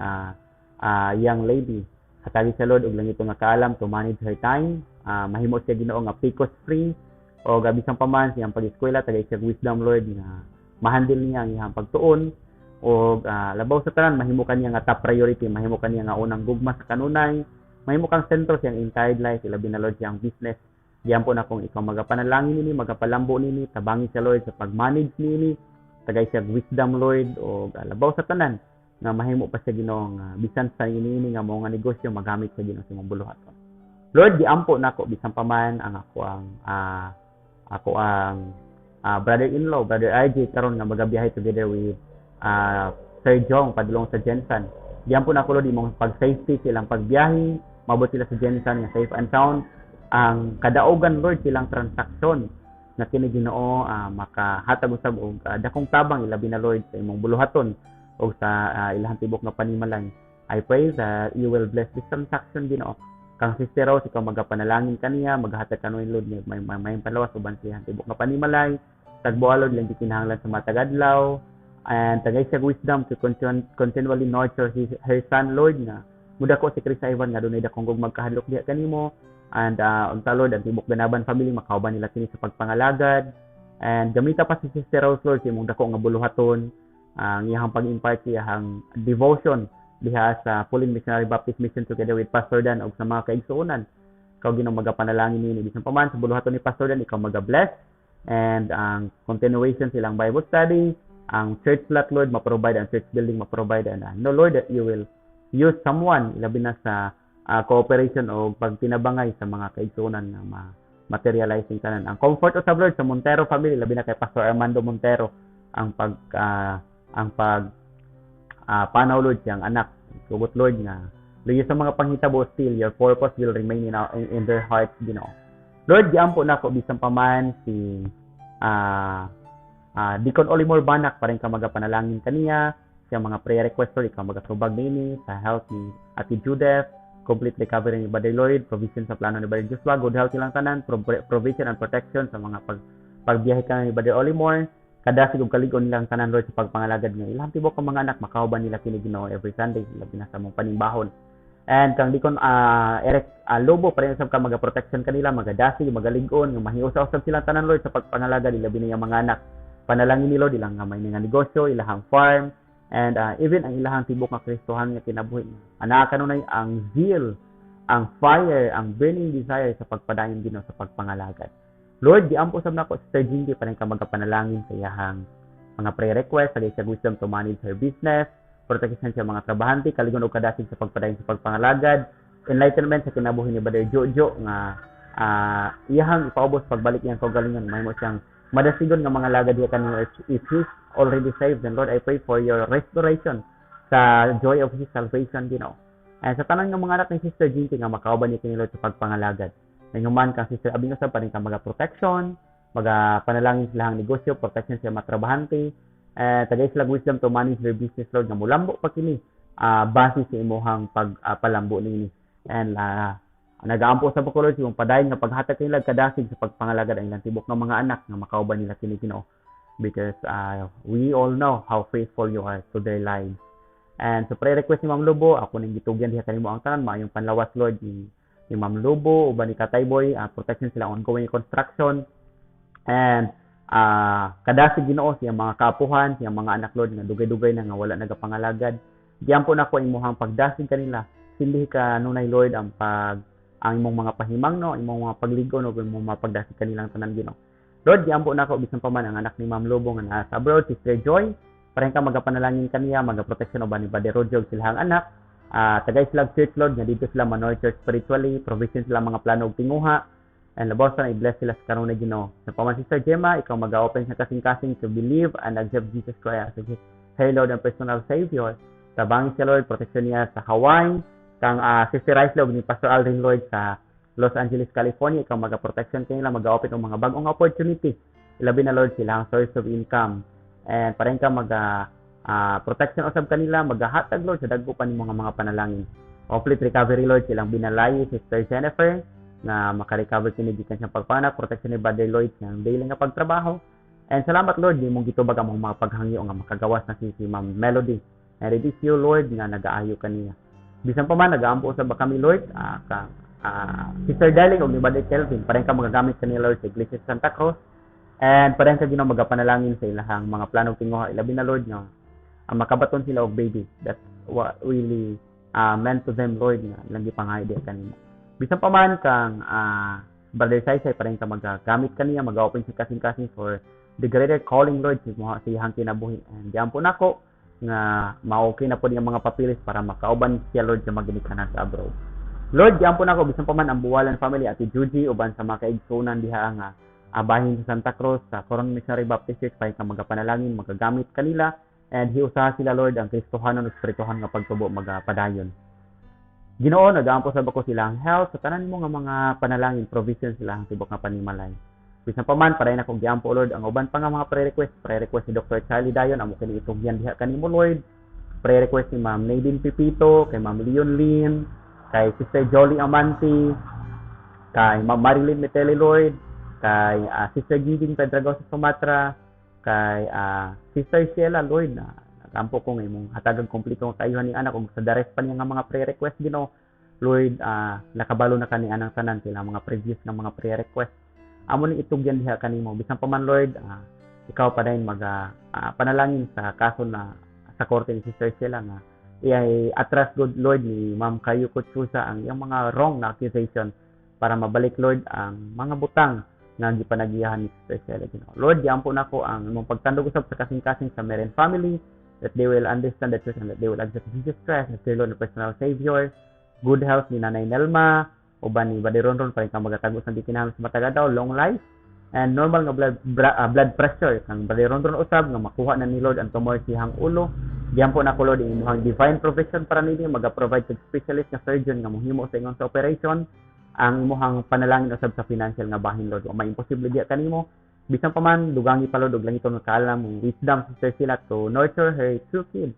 young lady. Hatagi sa Lord og langito nga kaalam to manage her time. Mahimo siya, Ginoo, nga PCOS free o bisan pa man siyang pag-eskwela, tagay siya wisdom, Lord, nga mahandle niya ang iyang pagtuon o labaw sa tanan, mahimo kaniya nga top priority, mahimo kaniya nga unang gugma sa kanunay, mahimo kang sentro siyang entire life, ilabi na, Lord, siyang business. Diyan po na kung ikaw magapanalangin nini, magapalambo nini, tabangi siya, Lord, sa pag-manage nini, tagay siya wisdom, Lord, o labaw sa tanan nga mahimo pa siya, Ginoo, nga bisan sa ini nga mo nga negosyo magamit sa Ginoo sa imong buluhaton. Lord, giampo nako bisan pa man ang ako ang brother-in-law, Brother RJ karon nga magabiyahe together with Sir Jong padulong sa GenSan. Giampo nako, Lord, imong pag-safety silang pagbiyahe, maabot sila sa GenSan nga safe and sound. Ang kadaugan, Lord, silang transaksyon na kini, Ginoo, makahatag usab og dakong tabang, ilabi na, Lord, sa imong buluhaton o sa ilahang tibok nga panimalay. I pray that you will bless this transaction, Ginoo. Kang Sister Rose, ikaw magapanalangin kaniya, maghatag kanunay, Lord, may palawas uban siya tibok nga panimalay. Tagboa, Lord, lang gikinahanglan sa matag adlaw. And tagay siya wisdom to continually nurture her son, Lord, nga mudako si Chris Ivan nga dunay dakong magkahadlok diha kanimo. And unta, Lord, ang tibok Ganaban family makauban nila kini sa pagpangalagad. And gamita pa si Sister Rose, Lord, sa imong dako nga buluhaton, ang iyang pag-impart iyang devotion diha sa Pulin Missionary Baptist Mission together with Pastor Dan ug sa mga kaigsuonan. Ikaw, Ginoo, magapanalangin nini bisan pa man sa buluhaton ni Pastor Dan, ikaw maga-bless and ang continuation silang Bible study, ang church lot, Lord, ma-provide ang church building, ma-provide and no, Lord, that you will use someone, labi na sa cooperation o pagtinabangay sa mga kaigsuonan nga ma materializing tanan. Ang comfort usab, Lord, sa Montero family, labi na kay Pastor Armando Montero, ang pag panaw, Lord, siyang anak. Sugot, Lord, nga luyo sa mga panghitabo, still your purpose will remain in their hearts, Ginoo. Lord, giampo nako bisan pa man si Deacon Olimor Banak pa rin ka magapanalangin kaniya. Sa mga prayer request, Lord, ikaw magatubag nini sa health ni Ate Judith, complete recovery ni Brother Lloyd, provision sa plano ni Brother Joshua, good health ilang tanan, provision and protection sa mga pagbiyahe ka ni Brother Olimore, kadasig ug kalig-on nilang tanan, Lord, sa pagpangalagad nga ilang tibok ang mga anak makauban nila kini, Ginoo, every Sunday, labi na sa mong panimbahon. And kang Deacon Eric Lobo, pareho sab ka maga-protection kanila, magadasig, magalig-on, nga mahiusa-usab silang tanan, Lord, sa pagpangalagad, labi na iyang mga anak. Panalangin ni Lord ilang gamay nga negosyo, ilahang farm, and even ang ilahang tibok nga Kristohan nga kinabuhi. Anak kanunay ang zeal, ang fire, ang burning desire sa pagpadayon, Ginoo, sa pagpangalagad. Lord, giampo sab nako Sister Jinky, panay ka magapanalangin sa iyahang mga prayer request, sa siya wisdom to manage her business, protection sa mga trabahante, kaligon og kadasig sa pagpadayon sa pagpangalagad, enlightenment sa kinabuhi ni Brother Jojo nga iyahang ipaubos pagbalik iyang kaugalingon, mahimo siyang madasigon nga mga lagad diha kanimo. If he's already saved, then Lord, I pray for your restoration sa joy of his salvation, Ginoo. And sa tanan nga mga anak ni Sister Jinky nga makauban ni kini, Lord, sa pagpangalagad. Nanghuman kang Sister Abing usab, pa ka maga protection, maga panalangin sa ilahang negosyo, protection sa mga trabahante, tagay sila wisdom to manage their business, Lord, nga mulambo pa kini base sa imuhang pagpalambo nini. And nagaampo sa ko, Lord, yung padayon nga paghatag kanila kadasig sa pagpangalagad ang ilang tibok nga mga anak nga makauban nila kini, Ginoo, because we all know how faithful you are to their lives. And sa prayer request ni Ma'am Lobo, ako ning gitugyan diha kanimo ang tanan, maayong panlawas, Lord, ni Ma'am Lobo uban ni Tatay Boy, protection sila ongoing construction and kadasig, Ginoo, siyang mga kaapuhan, siyang mga anak, Lord, nga dugay-dugay na nga wala nagapangalagad. Giampo nako imuhang pagdasig kanila. Silhi ka nunay, Lord, ang imong mga pahimangno, imong mga pagligon ug imong mga pagdasig kanilang tanan, Ginoo. Lord, giampo nako bisan pa man ang anak ni Ma'am Lobo nga naa sa abroad, Sister Joy, parehang ka magapanalangin kaniya, magaproteksyon uban ni Brother Rojo ug silahang anak. Tagay sila church, Lord, nga dito sila ma-nurture spiritually, provision sila mga plano ug tinguha, and labaw sa i-bless sila sa karon na, Ginoo. Sa paman Sister Gemma, ikaw mag-open sa kasing-kasing to believe and accept Jesus Christ as her Lord and personal Savior. Tabangin siya, Lord, protection niya sa Hawaii. Kang Sister Rice ni Pastor Aldrin, Lord, sa Los Angeles, California, ikaw mag-protection kanila, mag-open og mga bagong opportunity. Ilabi na, Lord, sila ang source of income. And parehang ka mag protection usab kanila, magahatag, Lord, sa dagko pa ni mga panalangin. Complete recovery, Lord, silang binalay Sister Jennifer nga maka-recover kini gikan sa pagpanak, protection ni Brother Lloyd sa daily nga pagtrabaho. And salamat, Lord, nimong gitubag ang mga paghangyo nga makagawas na si Ma'am Melody. And it is you, Lord, nga nagaayo kaniya. Bisan pa man nagaampo sa ba kami, Lord, ka Sister Darling ug ni Brother Kelvin, parehang ka magagamit kanila, Lord, sa Iglesia Santa Cruz. And parehang ka, Ginoo, magapanalangin sa ilahang mga plano tinguha, ilabi na, Lord, nga ang makabaton sila og baby. That's what really meant to them, Lord, nga ilang gipangayo diha kanimo. Bisan pa man kang Brother Saysay, parehang ka magagamit kaniya, mag-open sa kasing-kasing for the greater calling, Lord, sa mga sa iyang kinabuhi. And giampo nako nga ma-okay na po niyang mga papilis para makauban siya, Lord, sa maginikanan sa abroad. Lord, giampo nako bisan pa man ang Buwalan family, Ate Juji, uban sa mga kaigsunan diha nga bahin sa Santa Cruz, sa Coron Missionary Baptist Church, para ka magapanalangin, magagamit kanila, and hiusaha sila, Lord, ang Kristohanon ug Espirituhan nga pagtubo magapadayon. Ginoo, nagaampo sa bako sila ang health, sa tanan mo nga mga panalangin, provision sila ang tibok nga panimalay. Bisan pa man, pareho na kong giampo, Lord, ang uban pa nga mga prayer request, prayer request ni Dr. Charlie Dayon, amo kini itugyan diha kanimo, Lord. Prayer request ni Ma'am Nadine Pipito, kay Ma'am Leon Lin, kay Sister Jolly Amanti, kay Ma'am Marilyn Meteli, Lord, kay Sister Giging Pedragosa Sumatra, kay Sister Sheila, Lord, na nagampo ko nga imong hatagang kompleto ang kaayuhan ni anak ug sa the rest pa niya nga mga prayer request, Ginoo. Lord, nakabalo na kani anang tanan sila mga previous nga mga prayer request. Amo ning itugyan diha kanimo. Bisan pa man, Lord, ikaw pa dayon mag panalangin sa kaso na sa korte ni Sister Sheila nga iyay atras good, Lord, ni Ma'am Kayo Kutsusa ang iyang mga wrong na accusation para mabalik, Lord, ang mga butang nga gipanagiyahan ni Sister Sheila, Ginoo. Lord, giampo nako ang imong pagtandog usab sa kasing-kasing sa Meren family, that they will understand the truth and that they will accept Jesus Christ as their Lord and personal Savior. Good health ni Nanay Nelma, uban ni Brother Ronron, pa ka magatago sa gikinahanglan sa matag adlaw, long life, and normal nga blood pressure kang Brother Ronron usab nga makuha na ni Lord ang tumor siyang ulo. Giampo nako, Lord, imong divine provision para nini, maga-provide sa specialist nga surgeon nga mohimo sa ingon sa operation. Ang imuhang panalangin usab sa financial nga bahin, Lord, wa may imposible diha kanimo. Bisan pa man dugangi pa, Lord, og langito nga kaalam, wisdom Sister sila to nurture her two kids.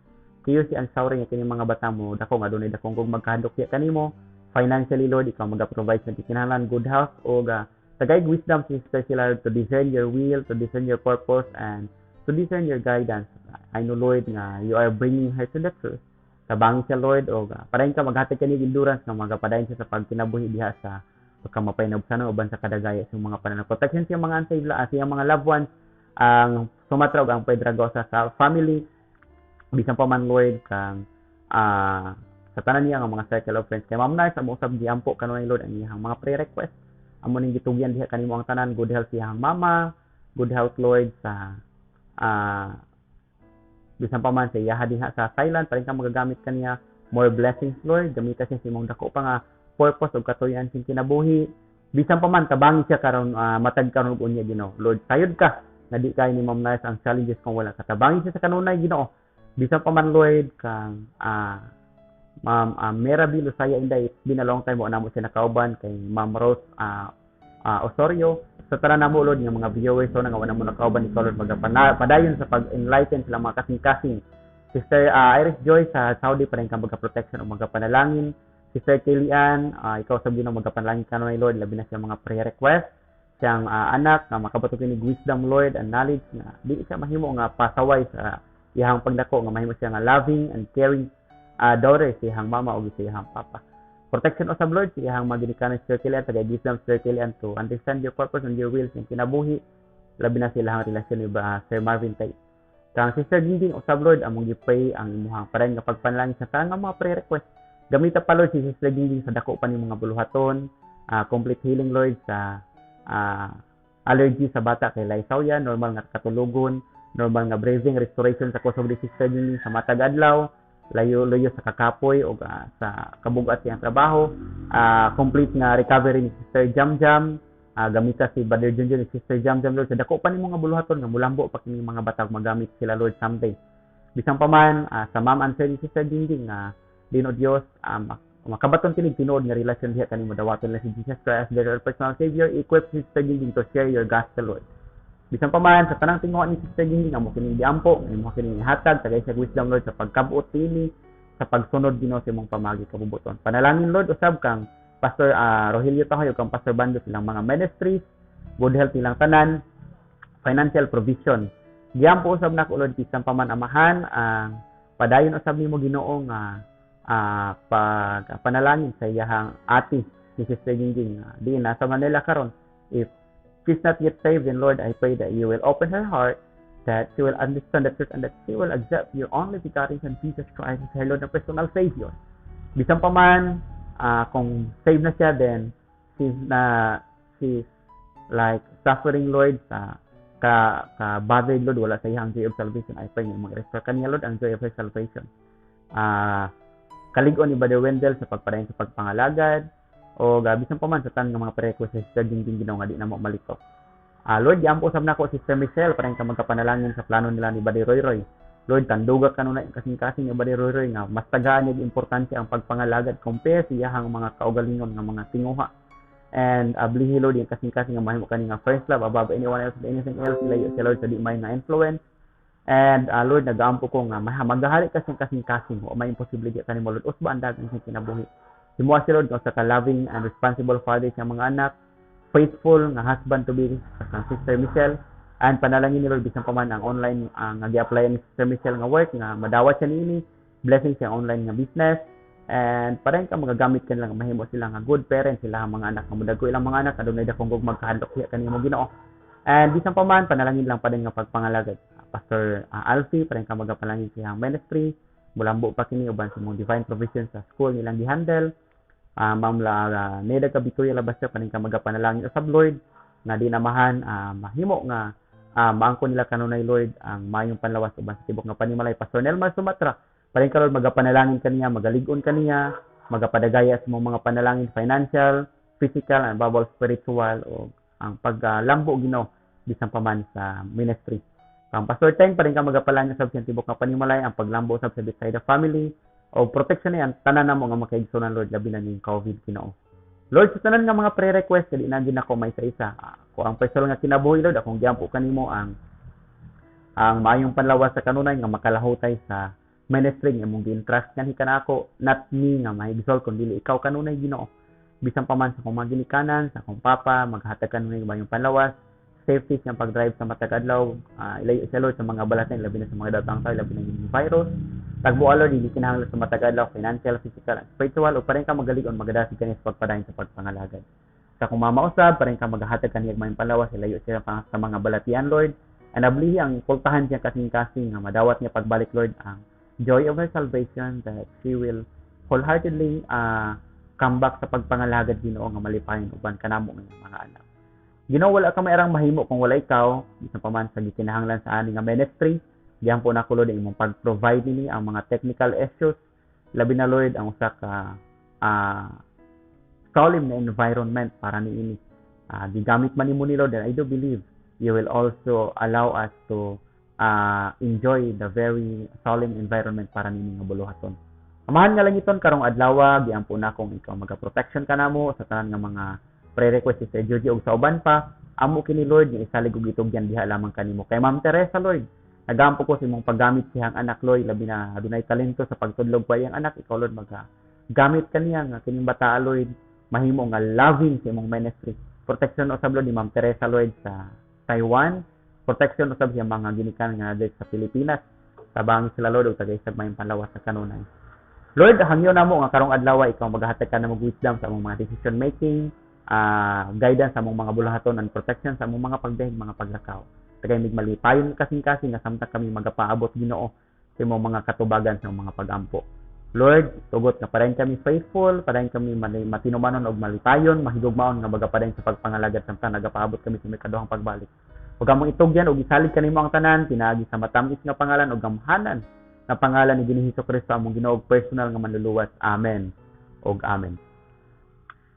QC and Sauri nga kini mga bata mo dako nga dunay dakong kog magkahadlok diha kanimo. Financially, Lord, ikaw maga-provide sa kinahanglan, good health o tagay wisdom si Sister sila to discern your will, to discern your purpose, and to discern your guidance. I know, Lord, nga you are bringing her to the truth. Tabangi siya, Lord, o padayon ka maghatag kani endurance nga magapadayon siya sa pagkinabuhi diha sa pagkamapay-nabsanon uban sa kadagaya sa mga pananaw. Protection siya mga unsaved, siyang mga loved ones, ang Sumatra ug ang Pedragosa sa family, bisan pa man, Lord, kang sa tanan niya nga mga circle of friends. Kay Ma'am Nars, amo usab giampo kanunay, Lord, ang iyang mga pre-request. Amo ning gitugyan diha kanimo ang tanan, good health iyang mama, good health, Lord, sa bisan pa man sa iyaha diha sa Thailand, pa rin ka magagamit kaniya. More blessings, Lord, gamita siya sa imong dako pa nga purpose ug katuyan sing kinabuhi. Bisan pa man tabangi siya karon matag karon ug unya, Ginoo. Lord, sayod ka nga di kay ni Ma'am Nars ang challenges kung wala ka. Tabangi siya sa kanunay, Ginoo. Bisan pa man, Lord, kang Ma'am Merabi Lusaya Inday, it's been a long time wa namo siya nakauban, kay Ma'am Rose Osorio, sa tanan namo, Lord, nga mga viewers, so nga wa namo nakauban, ikaw, Lord, magapadayon sa pag-enlighten sila mga kasing-kasing. Sister Iris Joy sa Saudi, pa rin kang magka-protection o magapanalangin. Sister Kellyanne, ikaw sa Ginoo magapanalangin kanunay, Lord, labi na siya mga prayer request siyang anak nga makabato kini wisdom, Lord, and knowledge nga di siya mahimo nga pasaway sa iyang pagdako, nga mahimo siya nga loving and caring daughter sa iyang mama o sa iyang papa. Protection usab, Lord, sa iyang mga ginikanan, Sister Kellyanne, tagay wisdom, Sister Kellyanne, to understand your purpose and your will sa kinabuhi, labi na sila ang relasyon ni Sir Marvin Tate. Kang Sister Gingging usab, Lord, among gi-pray ang imuhang padayon nga pagpanalangin sa tanan nga mga prayer request. Gamita pa, Lord, si Sister Gingging sa dako pa ni mga buluhaton, complete healing, Lord, sa allergy sa bata kay Laisauya, normal nga katulugon, normal nga breathing, restoration sa kusog ni Sister Gingging sa matag adlaw, layo-layo sa kakapoy o sa kabugat siyang trabaho, complete nga recovery ni Sister Jam Jam, gamita si Brother Junjun ni Sister Jam Jam, Lord, sa dako pa ni mga buluhaton nga mulambo pa kini mga batag magamit sila, Lord, someday. Bisan pa man sa ma'am and sir ni Sister Gingging nga Dino Dios makabaton kini tinuod nga relasyon diha kanimo, dawaton lang si Jesus Christ as their personal savior, equip si Sister Gingging to share your gospel, Lord. Bisan pa man sa tanang tinguha ni Sister Gingging, amo kining giampo, imo kining hatag tagay sa wisdom, Lord, sa pagkabot kini sa pagsunod, Ginoo, sa imong pamagi kabubuton. Panalangin, Lord, usab kang Pastor Rogelio Tahoy ug kang Pastor Bando, silang mga ministries, good health nilang tanan, financial provision. Giampo usab nako, Lord, bisan pa man amahan ang padayon usab nimo, Ginoo, nga pag panalangin sa iyahang ate ni Sister Gingging di nasa Manila karon. If she's not yet saved, then Lord, I pray that you will open her heart, that she will understand the truth, and that she will accept your only begotten Son, Jesus Christ, as her Lord and personal Savior. Bisan pa man, kung saved na siya, then she's like suffering, Lord, sa ka bothered, Lord, wala sa iyang joy of salvation. I pray nga mag-restore kaniya, Lord, ang joy of her salvation. Kalig-on ni Brother Wendell sa pagpadayon sa pagpangalagad, o bisan pa man sa tanan nga mga pre-request sa Sister Gingging, Ginoo, nga di na mo malito. Lord, giampo usab nako Sister Michelle para ka magkapanalangin sa plano nila ni Brother Roy Roy. Lord, tanduga kanunay ang kasing-kasing ni Brother Roy Roy nga mas tagaan niya importansya ang pagpangalagad compare sa iyahang mga kaugalingon nga mga tinguha. And blihi, Lord, yung kasing-kasing nga mahimo kani nga first love above anyone else and anything else, layo siya, Lord, sa di may nga influence. And Lord, nagaampo ko nga magahari ka siyang kasing-kasing o may imposible di kanimo, Lord. Usba ang dagan sa kinabuhi. Himuha si Lord nga usa ka loving and responsible father sa mga anak, faithful nga husband to be sa Sister Michelle, and panalangin ni Lord bisan pa man ang online ang nga gi-apply ni Sister Michelle nga work nga madawat siya niini, blessing siya online nga business, and padayon ka magagamit kanila nga mahimo sila nga good parents sila ang mga anak nga mudago ilang mga anak adunay dakong gugmag kahadlok siya kanimo, Ginoo. And bisan pa man, panalangin lang pa din nga pagpangalagad. Pastor Alfie, padayon ka magapalangin sa iyang ministry, mulambo pa kini uban sa mong divine provision sa school nilang gihandle. Ma'am la Neda Kabituya labas siya, padayon ka magapanalangin usab, Lord, nga di namahan mahimo nga maangko nila kanunay, Lord, ang maayong panlawas uban sa tibok nga panimalay. Pastor Nelmar Sumatra, padayon ka, Lord, magapanalangin kaniya, magalig-on kaniya, magapadagaya sa mong mga panalangin, financial, physical, and above all spiritual, o ang paglambo, Ginoo, bisan pa man sa ministry. Ang Pastor Teng, padayon ka magapalangin sa tibok nga panimalay, ang paglambo usab sa Bethsaida family, o protection niya tanan namo nga makaigsunan, Lord, labi na ning COVID, Ginoo. Lord, sa tanan nga mga pre-request, dili na gid nako may isa-isa. Ako ang personal nga kinabuhi, Lord, akong giampo kanimo ang maayong panlawas sa kanunay nga makalahutay sa ministry nga imong gi-entrust nganhi kanako, not me nga ma-exalt kun dili ikaw kanunay, Ginoo. Bisan pa man sa akong mga ginikanan, sa akong papa, maghatag kanunay maayong panlawas, safety siyang pag-drive sa matag adlaw, ilayo siya, Lord, sa mga balatan, labi na sa mga datang tao, labi na yung virus. Tagbo, Lord, hindi kinahanglan sa matag adlaw, financial, physical, and spiritual, ug pareho ka magalig-on, magadasig kaniya sa pagpadayon sa pagpangalagad. Sa akong mama usab, pareho ka maghatag kaniya maayong panlawas, ilayo siya pa sa mga balatian, Lord. And ablihi ang pultahan siya kasing-kasing nga madawat niya pagbalik, Lord, ang joy of her salvation, that she will wholeheartedly come back sa pagpangalagad, Ginoo, nga malipayon uban kanamo nga mga anak. Ginoo, wala ka may arang mahimo kung wala ikaw, bisan pa man sa gikinahanglan sa ani nga ministry. Giampo nako, Lord, ang imong pag-provide nini ang mga technical issues, labi na, Lord, ang usa ka solemn na environment para niini. Gigamit man nimo ni, Lord, and I do believe you will also allow us to enjoy the very solemn environment para nini nga buluhaton. Amahan nga langiton, karong adlaw, giampo na kung ikaw maga-protection kanamo sa tanan nga mga pre-request si Sir Joji ug sa uban pa. Amo kini, Lord, nga isalig ug itugyan diha lamang kanimo. Kay Ma'am Teresa, Lord, nagampo ko sa imong paggamit siyang anak, Lord, labi na adunay talento sa pagtudlog pa iyang anak. Ikaw, Lord, maga gamit kaniya nga kining bata, Lord, mahimo nga loving sa imong ministry. Protection usab, Lord, ni Ma'am Teresa, Lord, sa Taiwan. Protection usab sa mga ginikan nga dito sa Pilipinas. Tabangi sila, Lord, ug tagay-isag maayong panlawas sa kanunay. Lord, hangyo namo nga karong adlaw ikaw maghatag ka namo wisdom sa among mga decision making, guidance sa among mga buluhaton and protection sa among mga pagbiyahe, mga paglakaw. Tagay mig malipayon kasing-kasing nga samtang kami magapaabot, Ginoo, sa imong mga katubagan sa mga pagampo. Lord, tugot nga padayon kami faithful, padayon kami matinumanon og malipayon, mahigugmaon nga magapadayon sa pagpangalagad samtang nagapaabot kami sa ikaduhang pagbalik. Ug among itugyan og isalig kanimo ang tanan pinaagi sa matamis nga pangalan ug gamhanan nga pangalan ni Ginoong Kristo, among Ginoo ug personal nga manluluwas. Amen. Og amen.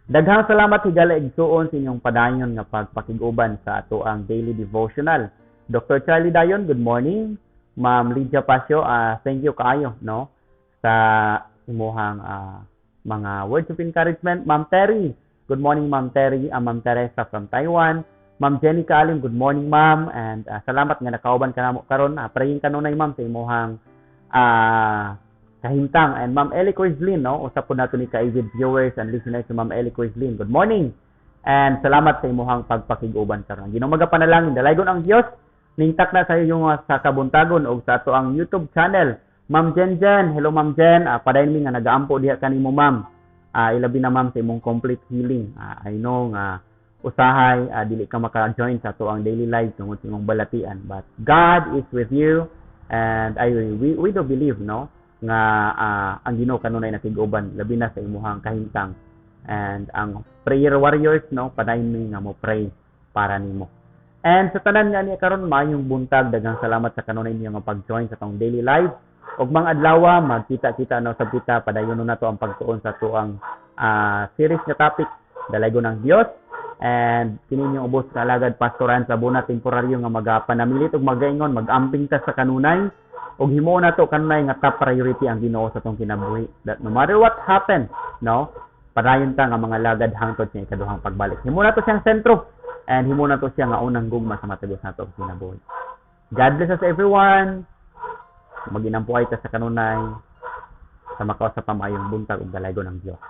Daghang salamat, higala igsuon, sa inyong padayon nga pagpakig-uban sa atoang daily devotional. Dr. Charlie Dayon, good morning. Ma'am Lydia Pasio, thank you kaayo, no, sa imuhang mga words of encouragement. Ma'am Terry, good morning, Ma'am Terry, Ma'am Teresa from Taiwan. Ma'am Jenny Kaalim, good morning, ma'am, and salamat nga nakauban ka namo karon. Praying kanunay, ma'am, sa imuhang kahimtang. And Ma'am Ellie Coislin, no, usa po nato ni ka-avid viewers and listeners si Ma'am Ellie Coislin. Good morning. And salamat sa imuhang pagpakig-uban karon. Ginoo magapanalangin, dalaygon ang Dios ningtak na sa iyong sa kabuntagon og sa ato ang YouTube channel. Ma'am Jen Jen, hello, Ma'am Jen, padayon mi nga nagaampo diha kanimo, ma'am. Ilabi na, ma'am, sa imong complete healing. I know nga usahay dili ka maka-join sa ato ang daily live tungod sa imong balatian, but God is with you and I we do believe, no, nga ang Ginoo kanunay nakig-uban, labi na sa imuhang kahimtang, and ang prayer warriors, no, padayon mi nga mo pray para nimo. And sa tanan nga niya karon, maayong buntag, daghang salamat sa kanunay niyo nga pag-join sa atong daily live. Ug mga adlaw magkita-kita na usab kita, padayon nato ang pagtuon sa atoang series nga topic, Dalaygon ang Dios. And kini inyong ubos ka alagad, Pastoran sa Buna, temporaryo nga magapanamilit ug magaingon, mag-amping ta sa kanunay ug himuon nato kanunay nga top priority ang Ginoo sa atong kinabuhi, that no matter what happen, no, padayon ta nga mga lagad hangtod sa ikaduhang pagbalik. Himo nato siyang sentro and himo nato siya nga unang gugma sa matag usa nato kinabuhi. God bless us, everyone. Maginampuhay ta sa kanunay sa makaw sa pamayong buntag ug dalaygon ang Dios.